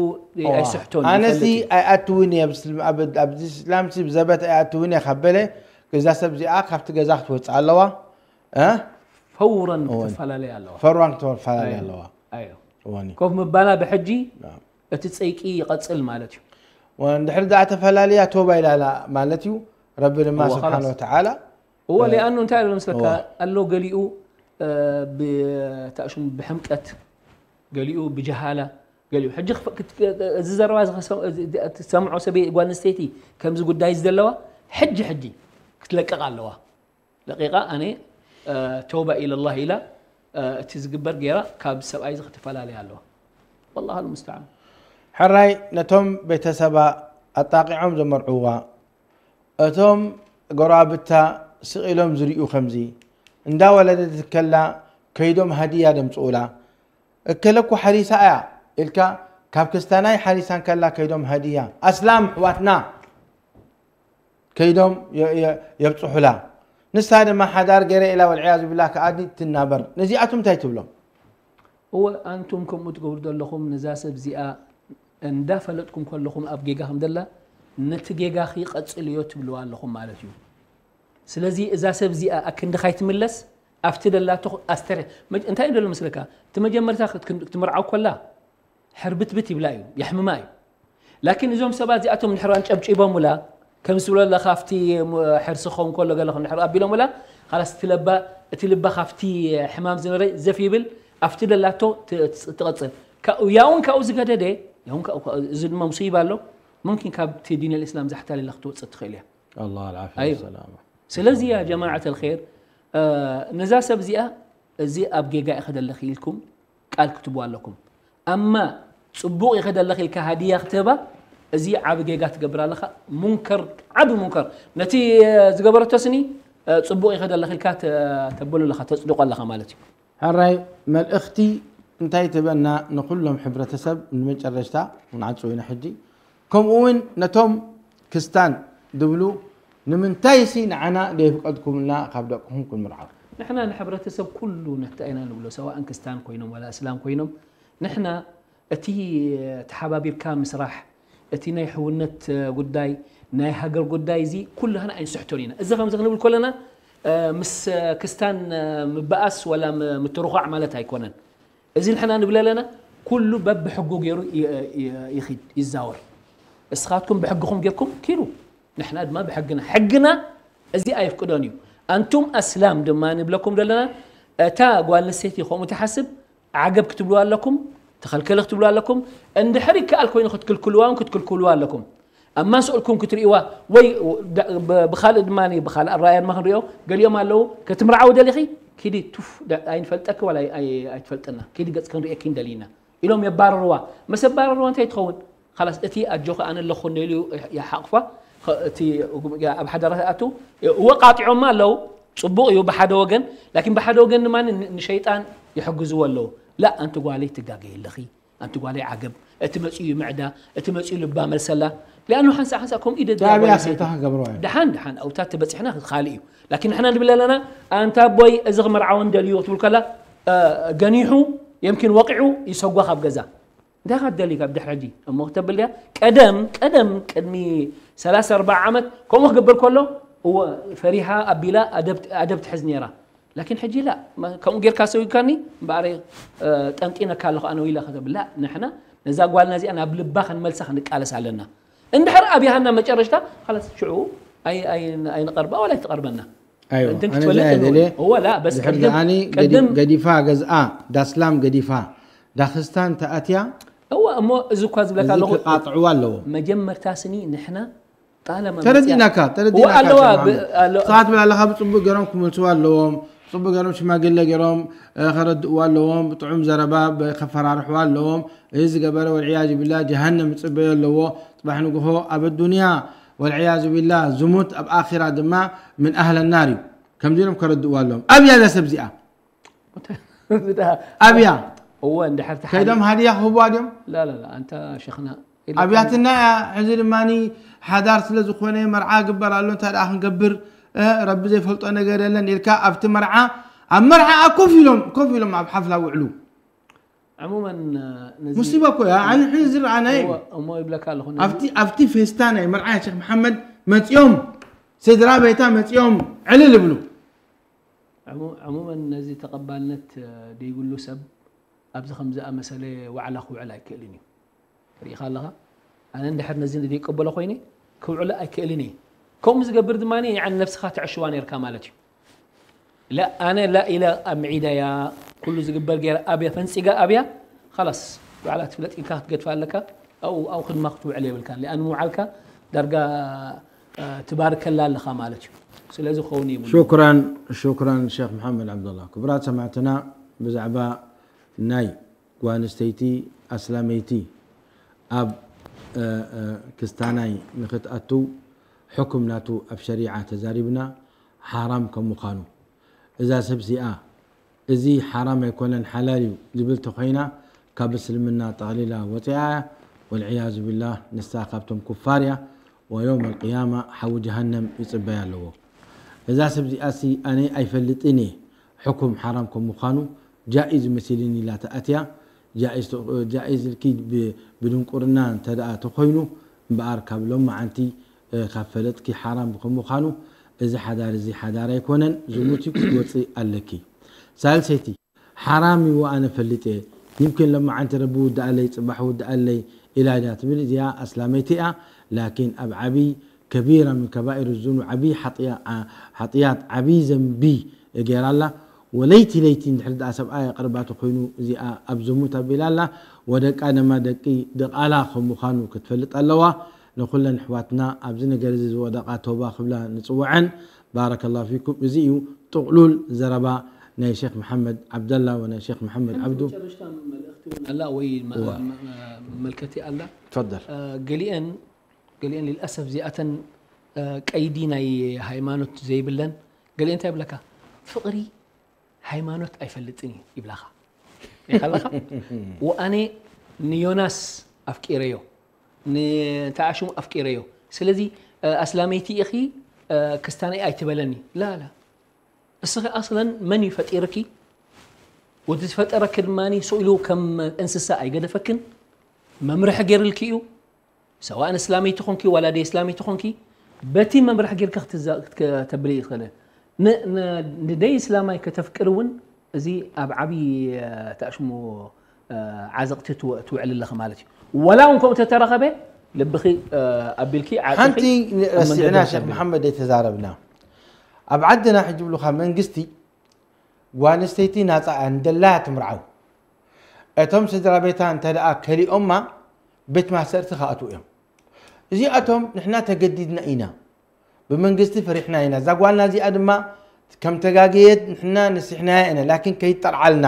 እዋ። ኣይስሕቶን፣ ኣነሲ ይፈልጥ እዩ። ኣይኣትውን እየ፣ ኣብ እስልም-፣ ኣብ፣ ኣብዚ እስላምሲ ብዘበት ኣይኣትውን እየ ካብ በለ፣ እዛ ሰብ እዚኣ ካብቲ ገዛ ክትወጽእ ኣለዋ። እ? ፈውረን እወን። ክትፈላለይ ኣለዋ። ፈውራን ክትፈላለይ ኣዮ። ኣለዋ። ኣዮ። እወን። ኮፍ ምባላ ብሕጂ ናም። እቲ ጸይቂ ይቐጽል ማለት እዩ። ወንድሕር ደኣ ተፈላለያ ቶባ ኢላላ ማለት እዩ። ረቢ ድማ እወ፣ ስብሓነ ኸላስ። ወተዓላ፣ እወ፣ እ፣ ሊኣኑ እንታይ ኣሎ መስለካ? እወ። ኣሎ ገሊኡ፣ እ፣ ብ-፣ ታሽሙ ብሕምቀት፣ ገሊኡ ብጀሃላ፣ ገሊኡ ሕጂ ክፍ-፣ ክት-፣ እዚ ዘረባ እዚ ክሰም-፣ እዚ፣ እዚ ትሰምዖ ሰበይ ጓል ኣንስተይቲ ከምዚ ጉዳይ እዚ ዘለዋ ሕጂ ሕጂ ክትለቀቕ ኣለዋ። ለቂቓ ኣነ፣ እ፣ ተውባ ኢለላህ ኢላ፣ እ፣ እቲ ዝግበር ገይራ ካብ ሰብኣይ እዚ ክትፈላለያ ኣለዋ። ወላሂ ኣልሙስተዓን። ሕራይ ነቶም ቤተሰባ ኣጣቂዖም ዘመርዕዋ እቶም ጎረባብታ ስቕ ኢሎም ዝርእዩ ከምዚ፣ እንዳወለደት ከላ ከይዶም ሃድያ ደምጽኡላ። እከለ እኮ ሓሪሳ እያ ኢልካ፣ ካብ ክስታናይ ሓሪሳ እንከላ ከይዶም ሃድያ፣ ኣስላም ኣሕዋትና ከይዶም የ-፣ የ-፣ የብጽሑላ። ንሳ ድማ ሓዳር ገይረ ኢላ ወልዕያዙ ቢላህ ከኣኒ ትናበር። ነዚኣቶም እንታይ ትብሎም? እወ፣ ኣንቱም ከምኡ ትገብሩ ዘለኹም፣ ነዛ ሰብ እዚኣ እንዳፈለጥኩም ከለኹም ኣብ ጌጋ ከም ዘላ፣ ነቲ ጌጋኺ ቀጽልዮ ትብልዋ ኣለኹም ማለት እዩ። ስለዚ እዛ ሰብ እዚኣ ኣክንዲ ካይትምለስ ኣብቲ ደላቶ ኣስተር-፣ መ-፣ እንታይ እዩ ዘሎ መስለካ? እቲ መጀመርታ ክት-፣ ክትምርዓው ከላ ሕርብትብት ይብላ እዩ፣ የሕምማ እዩ። ላኪን እዞም ሰባት እዚኣቶም እንድሕር ኣንጨብጪቦምላ፣ ከም ዝብሎ ኣለኻ፣ ኣብቲ ሙ-፣ ሕርሲ ክኸውን ከሎ ገለ እንድሕር ኣቢሎምላ፣ ኻላስ እቲ ለባ፣ እቲ ልባ ካብቲ ሕማም ዝነበረ ዘፍ ይብል፣ ኣብቲ ደላቶ ት-፣ ት-፣ ትቐጽል። ካ-፣ ያውን ካብኡ ዝገደደ፣ ያውን ካብኡ፣ ካብኡ፣ እዚ ድማ ሙሲባ ኣሎ፣ ሙምኪን ካብቲ ዲን ኣልእስላም ዛሕታሊላ ክትወጽእ ትኽእል እያ። ኣላህ ኣልዓፊያ ኣይዋ። ወሰላማ። ስለዚ ያ ጀማዓት ኣልኸይር፣ እ፣ ነዛ ሰብ እዚኣ፣ እዚ ኣብ ጌጋ ኢኺ ዘለኺ ኢልኩም ቃል ክትብዋ ኣለኩም። ኣማ ጽቡቕ ኢኺ ዘለኺ ኢልካ ሃዲያ ክትህባ፣ እዚ ዓቢ ጌጋ ትገብር ኣለኻ። ሙንከር፣ ዓቢ ሙንከር። ነቲ፣ እ፣ ዝገበረቶ ስኒ፣ እ፣ ጽቡቕ ኢኺ ዘለኺ ኢልካ ተ-፣ ተብሎ ኣለኻ፣ ተጽድቆ ኣለኻ ማለት እዩ። ሕራይ፣ መልእኽቲ እንታይ ትህበና ንኹሎም ሕብረተሰብ? ንመጨረሽታ ንዓጹ ኢና ሕጂ። ከምኡ እውን ነቶም ክስታን ድብሉ፣ ንምንታይሲ ንዓና ደይፍቀድኩምልና ካብ ደቅኹም ክንምርዓው? ንሕና ንሕብረተሰብ ኩሉ ነታ ኢና ንብሎ፣ ሰዋእን ክስታን ኮይኖም ዋላ እስላም ኮይኖም፣ ንሕና እቲ ተሓባቢርካ ምስራሕ፣ እቲ ናይ ሕውነት ጉዳይ፣ ናይ ሃገር ጉዳይ፣ እዚ ኩላህና ኣይንስሕቶን ኢና። እዚ ከምዚ ክንብል ከለና፣ እ፣ ምስ ክስታን፣ እ፣ ምበኣስ ወላ ም-፣ ምትርዃዕ ማለት ኣይኮነን። እዚ ንሕና ንብል ኣለና፣ ኩሉ በብሕጉ ገይሩ ይ-፣ ይ-፣ ይኺድ፣ ይዛወር። እስኻትኩም ብሕግኹም ጌርኩም ኪዱ፣ ንሕና ድማ ብሕግና። ሕግና እዚ ኣይፍቅዶን እዩ። ኣንቱም ኣስላም ድማ ንብለኩም ዘለና፣ እታ ጓል ኣንስተይቲ ከምኡ ትሓስብ፣ ዓገብ ክትብሉ ኣለኩም፣ ተኸልከሊ ክትብሉ ኣለኩም። እንድሕር ይከኣል ኮይኑ ክትክልክልዋ እውን ክትክልክልዋ ኣለኩም። ኣብ ማስኡልኩም ክትርእይዋ ወይ ዳ-፣ ብ-፣ ብኻልእ ድማ ብኻልእ ኣረኣእያ ድማ ክንሪኦ፣ ገሊኦም ኣለዉ፣ "ክትምርዓዊ ደሊኺ? ኪዲ ቱፍ፣ ዳ-፣ ኣይንፈልጠኪ ዋላ ኣይ-፣ ኣይ-፣ ኣይትፈልጥና፣ ኪዲ ገጽ ክንርእየኪ እንደሊና" ኢሎም የባርርዋ። ምስ ኣባረርዋ እንታይ ትኸውን? ኻላስ እቲ ኣጆኺ ኣነ ኣለኹ እንዶ ኢሉ ይሓቕፋ። ኸ-፣ እቲ ኣብ ሓዳራት ኣቱ፣ እወ ቃጢዖማ ኣለዉ፣ ጽቡቕ እዩ ብሓደ ወገን፣ ላኪን ብሓደ ወገን ድማ ን-፣ ንሸይጣን ይሕግዝዎ ኣለዉ። ላ ኣንቲ ጓለይ ትጋገይ ኣለኺ፣ ኣንቲ ጓለይ ዓገብ፣ እቲ መጺኡ ይምዕዳ፣ እቲ መጺኡ ልባ መልሰላ። ሊኣኑ ሓንሳእ ሓንሳእ ከምኡ እዩ ደድልያ ጓል ኣንስተይቲ። ክገብርዋ እዩ። ደሓን ደሓን ኣውታት ተበጺሕና ካልእ እዩ። ላኪን ንሕና ንብል ኣለና፣ ኣንታ ኣቦይ እዚ ክምርዓወን ደልዩ ክትብል ከላ፣ እ፣ ገኒሑ፣ የምኪን ወቂዑ ይሰጓ ካብ ገዛ። እንታይ ኢኻ ትደሊ ካብ ድሕሪ ሕጂ? እሞ ክተብል ድያ? ቀደም፣ ቀደም ቅድሚ ሰላሳ ኣርባዓ ዓመት ከምኡ ክገብር ከሎ፣ እወ፣ ፈሪሃ ኣቢላ ኣደብ፣ ኣደብ ትሕዝ ነይራ። ላኪን ሕጂ ላ፣ መ-፣ ከምኡ ጌርካ ሰዊግካኒ፣ እምበኣር፣ እ፣ ጠንጢነካ ኣለኹ ኣነ ኢላ ከተብል። ላ፣ ንሕና ነዛ ጓልና እዚኣ ናብ ልባ ክንመልሳ ክንቃለስ ኣለና። እንድሕር ኣብያሃና መጨረሽታ፣ ኻላስ ሽዑ ኣይ-፣ ኣይ-፣ ኣይንቐርባ ወላ ኣይትቐርበና። ኣይዋ፣ እንትን ኣነ ክትፈልጥ እዚኣ እየ ንብል። ደልየ። እወ፣ ላ፣ በስ ድሕር ቅድም፣ ደኣኒ ገዲ-፣ ቅድም ገዲፋ ገዝኣ፣ ዳስላም ገዲፋ፣ ዳኽስታን ተኣትያ፣ እወ፣ እሞ እዚ እኳ ዝብለካ እዚ ኣለኹ፣ ክቃጥዕዋ ኣለዎ። መጀመርታ ስኒ ንሕና ጣለማ ተረዲእናካ፣ መፅያ-፣ ተረዲእናካ እወ፣ ኣለዋ፣ ሸኽ ብ-፣ መሓመድ። ኣሎ። ንስኻ ትብል ኣለኻ ብፅቡቅ ገይሮም ክመልስዋ ኣለዎም፣ ብፅቡቅ ገይሮም ሽማግለ ገይሮም፣ እ፣ ከረድእዋ ኣለዎም፣ ብጥዑም ዘረባ፣ ብ-፣ ከፈራርሕዋ ኣለዎም፣ ወልዕያዙ ቢላ ጀሃነም ይፅበዮ ኣለዎ፣ ፅባሕ ንግሆ ኣብ ኣዱንያ ወልዕያዙ ቢላ ዝሙት፣ ኣብ ኣኺራ ድማ ምን ኣህለ ናር እዩ። ከምዚ ኢሎም ከረድእዋ ኣለዎም። ኣብያ እዛ ሰብ እዚኣ። ኣብያ። እወ፣ እንድሕር ተሓልዩ። ከይዶም ሃድያ ክህብዋ ድዮም? ላ፣ ላ፣ ላ፣ ኣንታ ሸኽና። ኣብያትና እያ። ሕዚ ድማ ሓዳር ስለ ዝኾነ መርዓ ግበር ኣሎ፣ እንታይ ደኣ ክንገብር? እ፣ ረቢ ዘይፈልጦ ነገር የለን ኢልካ ኣብቲ መርዓ፣ ኣብ መርዓ ኮፍ ኢሎም፣ ኮፍ ኢሎም ኣብ ሓፍላ ውዕሉ። ዕሙመን፣ ነዚ ሙሲባ እኮ እያ። ኣነ ሕዚ ዝረኣናዮ እዩ። እወ፣ እሞ ይብለካ ኣለኹ፣ ነዚ ኣብቲ፣ ኣብቲ ፌስታ ናይ መርዓ ሸኽ መሓመድ መጺኦም፣ ስድራ ቤታ መጺኦም ዕልል ይብሉ። ዕሙ-፣ ዕሙመን ነዚ ተቐባልነት፣ እ፣ ደይብሉ ሰብ ኣብዚ ከም ዝኣመሰለ ዋዕላ ክውዕል ኣይክእልን እዩ። ርኢኻ ኣለኻ? ኣነ እንድሕር ነዚ ዘይቀበሎ ኮይነ ክውዕሎ ኣይክእልን እየ። ከምኡ ዝገብር ድማ፣ ያዕኒ፣ ነብስኻ ተዕሽዋ ነርካ ማለት እዩ። ላ፣ ኣነ ላ ኢለ ኣብ ምዒዳያ፣ ኩሉ ዝግበር ገይረ ኣብያ፣ ፈንጺጋ ኣብያ፣ ኻላስ፣ ባዕላ ትፍለጥ ኢልካ ክትገድፋ ኣለካ። ኣብኡ፣ ኣብኡ ድማ ክትውዕል የብልካን። ሊኣን ምውዓልካ ዳርጋ፣ እ፣ ትባርከላ ኣለኻ ማለት እዩ። ስለዚ ክኸውን የብሉን። ሹክራን፣ ሹክራን ሸኽ መሓመድ ዓብደላ። ክቡራት ሰማዕትና፣ ብዛዕባ ናይ ጓል ኣንስተይቲ ኣስላመይቲ ኣብ፣ እ፣ እ፣ ክስታናይ ንኽትኣቱ ሕኩም ናቱ ኣብ ሸሪዓ ተዛሪብና ሓራም ከም ምዃኑ፣ እዛ ሰብ እዚኣ እዚ ሓራም ኣይኮነን ሓላል እዩ ዝብል ተኾይና፣ ካብ እስልምና ጠቕሊላ ወፂኣ እያ። ወልዕያዙ ቢላህ፣ ንሳ ካብቶም ኩፋር እያ። ወየውም ኣልቅያማ ሓዊ ጀሃነም ይፅበያ ኣለዎ። እዛ ሰብ እዚኣሲ ኣነ ኣይፈልጥን እየ፣ ሕኩም ሓራም ከም ምዃኑ ጃኢዝ መሲልኒ ኢላ ተኣትያ። ጃኢዝ ተ-፣ ጃኢዝ ኢልኪ ብ-፣ ብድንቁርና እንተ ደኣ ተኾይኑ እምበኣር፣ ካብ ሎማዓንቲ፣ እ፣ ካብ ፈለጥኪ ሓራም ከም ምዃኑ፣ እዚ ሓዳር እዚ ሓዳር ኣይኮነን፣ ዝሙት እዩ፣ ክትወፅኢ ኣለኪ። ሳልሰይቲ፣ ሓራም እዩ ኣነ ፈሊጠ፣ ይምኪን ሎማዓንቲ ረቢ ውድኣለይ፣ ፅባሕ ውድኣለይ ኢላ እያ ትብል። እዚኣ ኣስላመይቲ እያ፣ ላኪን ኣብ ዓብይ ከቢራ ምን ከባኢር ዙኑብ፣ ዓብይ ሓጥያ-፣ ዓ-፣ ሓጥያት፣ ዓብይ ዘንቢ ገይራ ኣላ። ወለይቲ ለይቲ እንድሕር ደኣ ሰብኣይ ኣቕርባ ተኾይኑ፣ እዚኣ ኣብ ዝሙት ኣቢላ ኣላ። ወደቃ ደማ ደቂ ድቓላ ከም ምዃኑ ክትፈልጥ ኣለዋ። ንኹለን ኣሕዋትና ኣብዚ ነገር እዚ ዝወደቓ ተውባ ክብላ ንጽውዐን። ባረከላሁ ፊኩም። እዚ እዩ ጥቕሉል ዘረባ ናይ ሼክ መሓመድ ዓብደላ ወናይ ሼክ መሓመድ ዓብዱ። መጨረሽታ መልእኽቲ እውን ኣላ ወይ መ-፣ እዋ። መ-፣ መ-፣ መልከቲ ኣላ። ትፈደል። እ፣ ገሊአን፣ ገሊአን ልልኣሰፍ እዚኣተን፣ እ፣ ቀይዲ ናይ ሃይማኖት ዘይብለን፣ ገሊአን እንታይ ይብለካ? ፍቕሪ ሃይማኖት ኣይፈልጥን እዩ ይብላኻ። ይኸለኻ? ወኣነ ንዮናስ ኣፍቂረዮ፣ ንተኣሽሙ ኣፍቂረዮ። ስለዚ፣ እ፣ ኣስላመይቲ ኢኺ፣ እ፣ ክስታነይ ኣይትበለኒ። ላ፣ ላ። እስኺ ኣስለን መን እዩ ፈጢርኪ? ወዲ ዝፈጠረኪ ድማ ስኢሉ ከም እንስሳ ኣይገደፈክን። መምርሒ ገይርልኪ እዩ። ሰዋእ እስላመይቲ ኾንኪ ዋላ ደይ እስላመይቲ ኾንኪ፣ በቲ መምርሒ ጌርካ ክትዛ-፣ ክተ-፣ ከተብሊ ይኽእል። ን-፣ ን-፣ ንደይ እስላማይ ከተፍቅሪ እውን፣ እዚ ኣብ ዓብዪ፣ እ፣ ተኣሽሙ፣ እ፣ ዓዘቕቲ ትው-፣ ትውዕል ኣለኺ ማለት እዩ። ዋላ እውን ከምኡ ተተረኸበ፣ ልብኺ፣ እ፣ ኣቢልኪ፣ ዓፂኺ ሓንቲ ኣብ መንገዲ ረሲዕና ሸኽ ተብሊ። መሓመድ ኣይተዛረብና። ኣብ ዓድና ሕጂ ብሉኻ መንግስቲ ጓል ኣንስተይቲ ናጻ እያ፣ ንደላያ ትምርዓው። እቶም ስድራ ቤታ እንተ ደኣ ከሊኦማ፣ ቤት ማሰርት ክኣትዉ እዮም። እዚኣቶም ንሕና ተገዲድና ኢና፣ ብመንግስቲ ፈሪሕና ኢና። እዛ ጓልና እዚኣ ድማ ከም ተጋገየት ንሕና ነሲሕናያ ኢና፣ ላኪን ከይጠርዓልና፣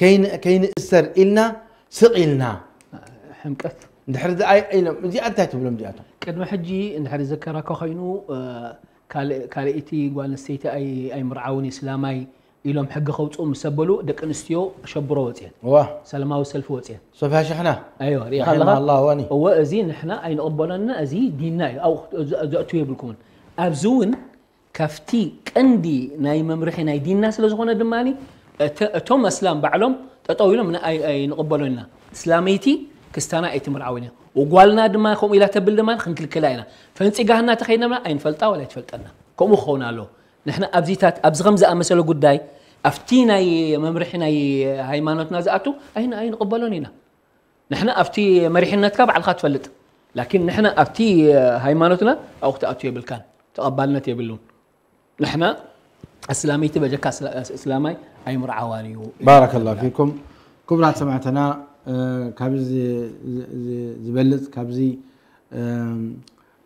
ከይን-፣ ከይንእሰር ኢልና ስቕ ኢልና። ሕምቀት። እንድሕር ደኣ ኢሎም፣ እዚኣ እንታይ ትብሎም እዚኣቶም? ቅድሚ ሕጂ እንድሕር ዝዘከረካ ኮይኑ፣ እ፣ ካልእ-፣ ካልኣይቲ ጓል ኣንስተይቲ ኣይ-፣ ኣይምርዓውን እዩ፣ እስላማይ ኢሎም ሕጊ ከውፅኡ ምስ ኣበሉ፣ ደቂ ኣንስትዮ ሸብሮ ወፅየን። እዋ። ሰላማዊ ሰልፊ ወፅየን። ሶፍያ ሸኽና። ኣይዋ፣ ሪኢኻ ኣለኻ? ረሒማ ኣላህ፣ ዋኒ። እወ፣ እዚ ንሕና ኣይንቕበሎና፣ እዚ ዲንና እዩ። ኣብኡ ክት-፣ ዘ-፣ ዘእትዉ የብልኩምን። ኣብዚ እውን ካብቲ ቀንዲ ናይ መምርሒ ናይ ዲንና ስለ ዝኾነ ድማ፣ እተ-፣ እቶም ኣስላም ባዕሎም ጠጠው ኢሎም ን-፣ ኣይ-፣ ኣይንቕበሎን ኢና። እስላመይቲ ክስታና ኣይትምርዓውን እያ። ወጓልና ድማ ከምኡ ኢላ ተብል ድማ ክንክልክላ ኢና። ፈንፂጋህና ተኸይድና ድማ ኣይንፈልጣ ወላ ኣይትፈልጠና። ከምኡ ክኸውን ኣለዎ። ንሕና ኣብዚታት፣ ኣብዚ ከም ዝኣመሰለ ጉዳይ፣ ኣብቲ ናይ መምርሒ ናይ ሃይማኖትና ዝኣቱ ኣይን-፣ ኣይንቕበሎን ኢና። ንሕና ኣብቲ መሪሕነትካ ባዕልኻ ትፈልጥ። ላኪን ንሕና ኣብቲ ሃይማኖትና ኣብኡ ክትኣቱ የብልካን። ተቐባልነት የብሉን። ንሕና ኣስላመይቲ በጀካ ኣስላ-፣ እስላማይ ኣይምርዓዋን እዩ። ባረከላሁ ፊኩም። ክቡራት ሰማዕተና፣ እ፣ ካብዚ ዝ-፣ ዝ-፣ ዝበልጽ፣ ካብዚ፣ እም፣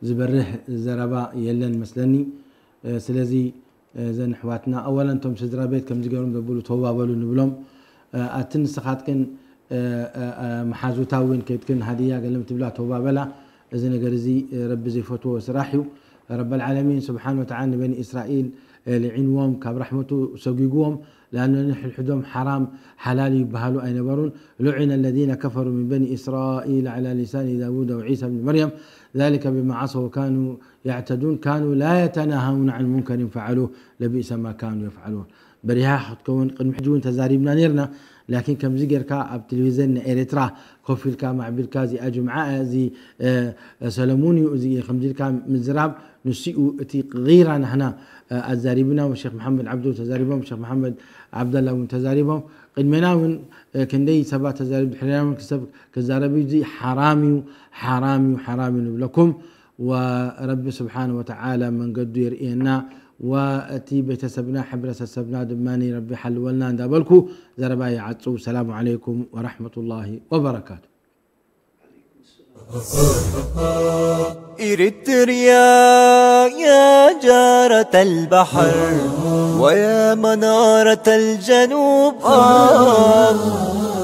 ዝበርህ ዘረባ የለን መስለኒ። እ፣ ስለዚ፣ እ፣ እዘን ኣሕዋትና፣ ኣወለን እቶም ስድራ ቤት ከምዚ ገይሮም ዘብሉ ተውባ በሉ ንብሎም። እ፣ ኣቲ ንስኻትክን፣ እ፣ እ፣ እ፣ መሓዙታ እውን ከይድክን ሃድያ ገለም ትብላ ተውባ በላ። እዚ ነገር እዚ፣ እ፣ ረቢ ዘይፈትዎ ስራሕ እዩ። ረበል ዓለሚን ስብሓን ወተዓላ ንበኒ እስራኤል፣ እ፣ ልዒንዎም፣ ካብ ራሕመቱ ሰጒግዎም። لأن ነንሕድሕዶም ሓራም ሓላል ይበሃሉ ኣይነበሩን። لعن الذين كفروا من بني إسرائيل على لسان داود وعيسى ابن مريم ذلك بما عصوا وكانوا يعتدون كانوا لا يتناهون عن منكر فعلوه لبئس ما كانوا يفعلون። በሪሃ ክትከውን ቅድሚ ሕጂ እውን ተዛሪብና ነርና። ላኪን ከምዚ ጌርካ ኣብ ቴሌቪዝን ናይ ኤርትራ ኮፍ ኢልካ ማዕቢልካ፣ እዚኣ ጅምዓ እያ፣ እዚ፣ እ፣ ሰለሙን እዩ፣ እዚ ከምዚ ኢልካ ምዝራብ፣ ንሱ እዩ እቲ ጊራ። ናህና፣ እ፣ ኣዛሪብና፣ ወሼክ መሓመድ ዓብዱ ተዛሪቦም፣ ሼክ መሓመድ ዓብደላ እውን ተዛሪቦም። ቅድሜና እውን፣ እ፣ ክንደይ ሰባት ተዛሪቡ፣ ድሕሬና እውን ክሰብ ክዛረብ እዩ። እዚ ሓራም እዩ፣ ሓራም እዩ፣ ሓራም እዩ ንብለኩም። ወረቢ ስብሓን ወተዓላ መንገዱ የርእየና፣ ወእቲ ቤተሰብና፣ ሕብረተሰብና ድማ ረቢ ሓልወልና እንዳበልኩ ዘረባ ይዓጹ። ሰላሙ ዓለይኩም ወረሕመቱላሂ ወበረካቱ። إريتريا يا جارة البحر ويا منارة الجنوب، آه.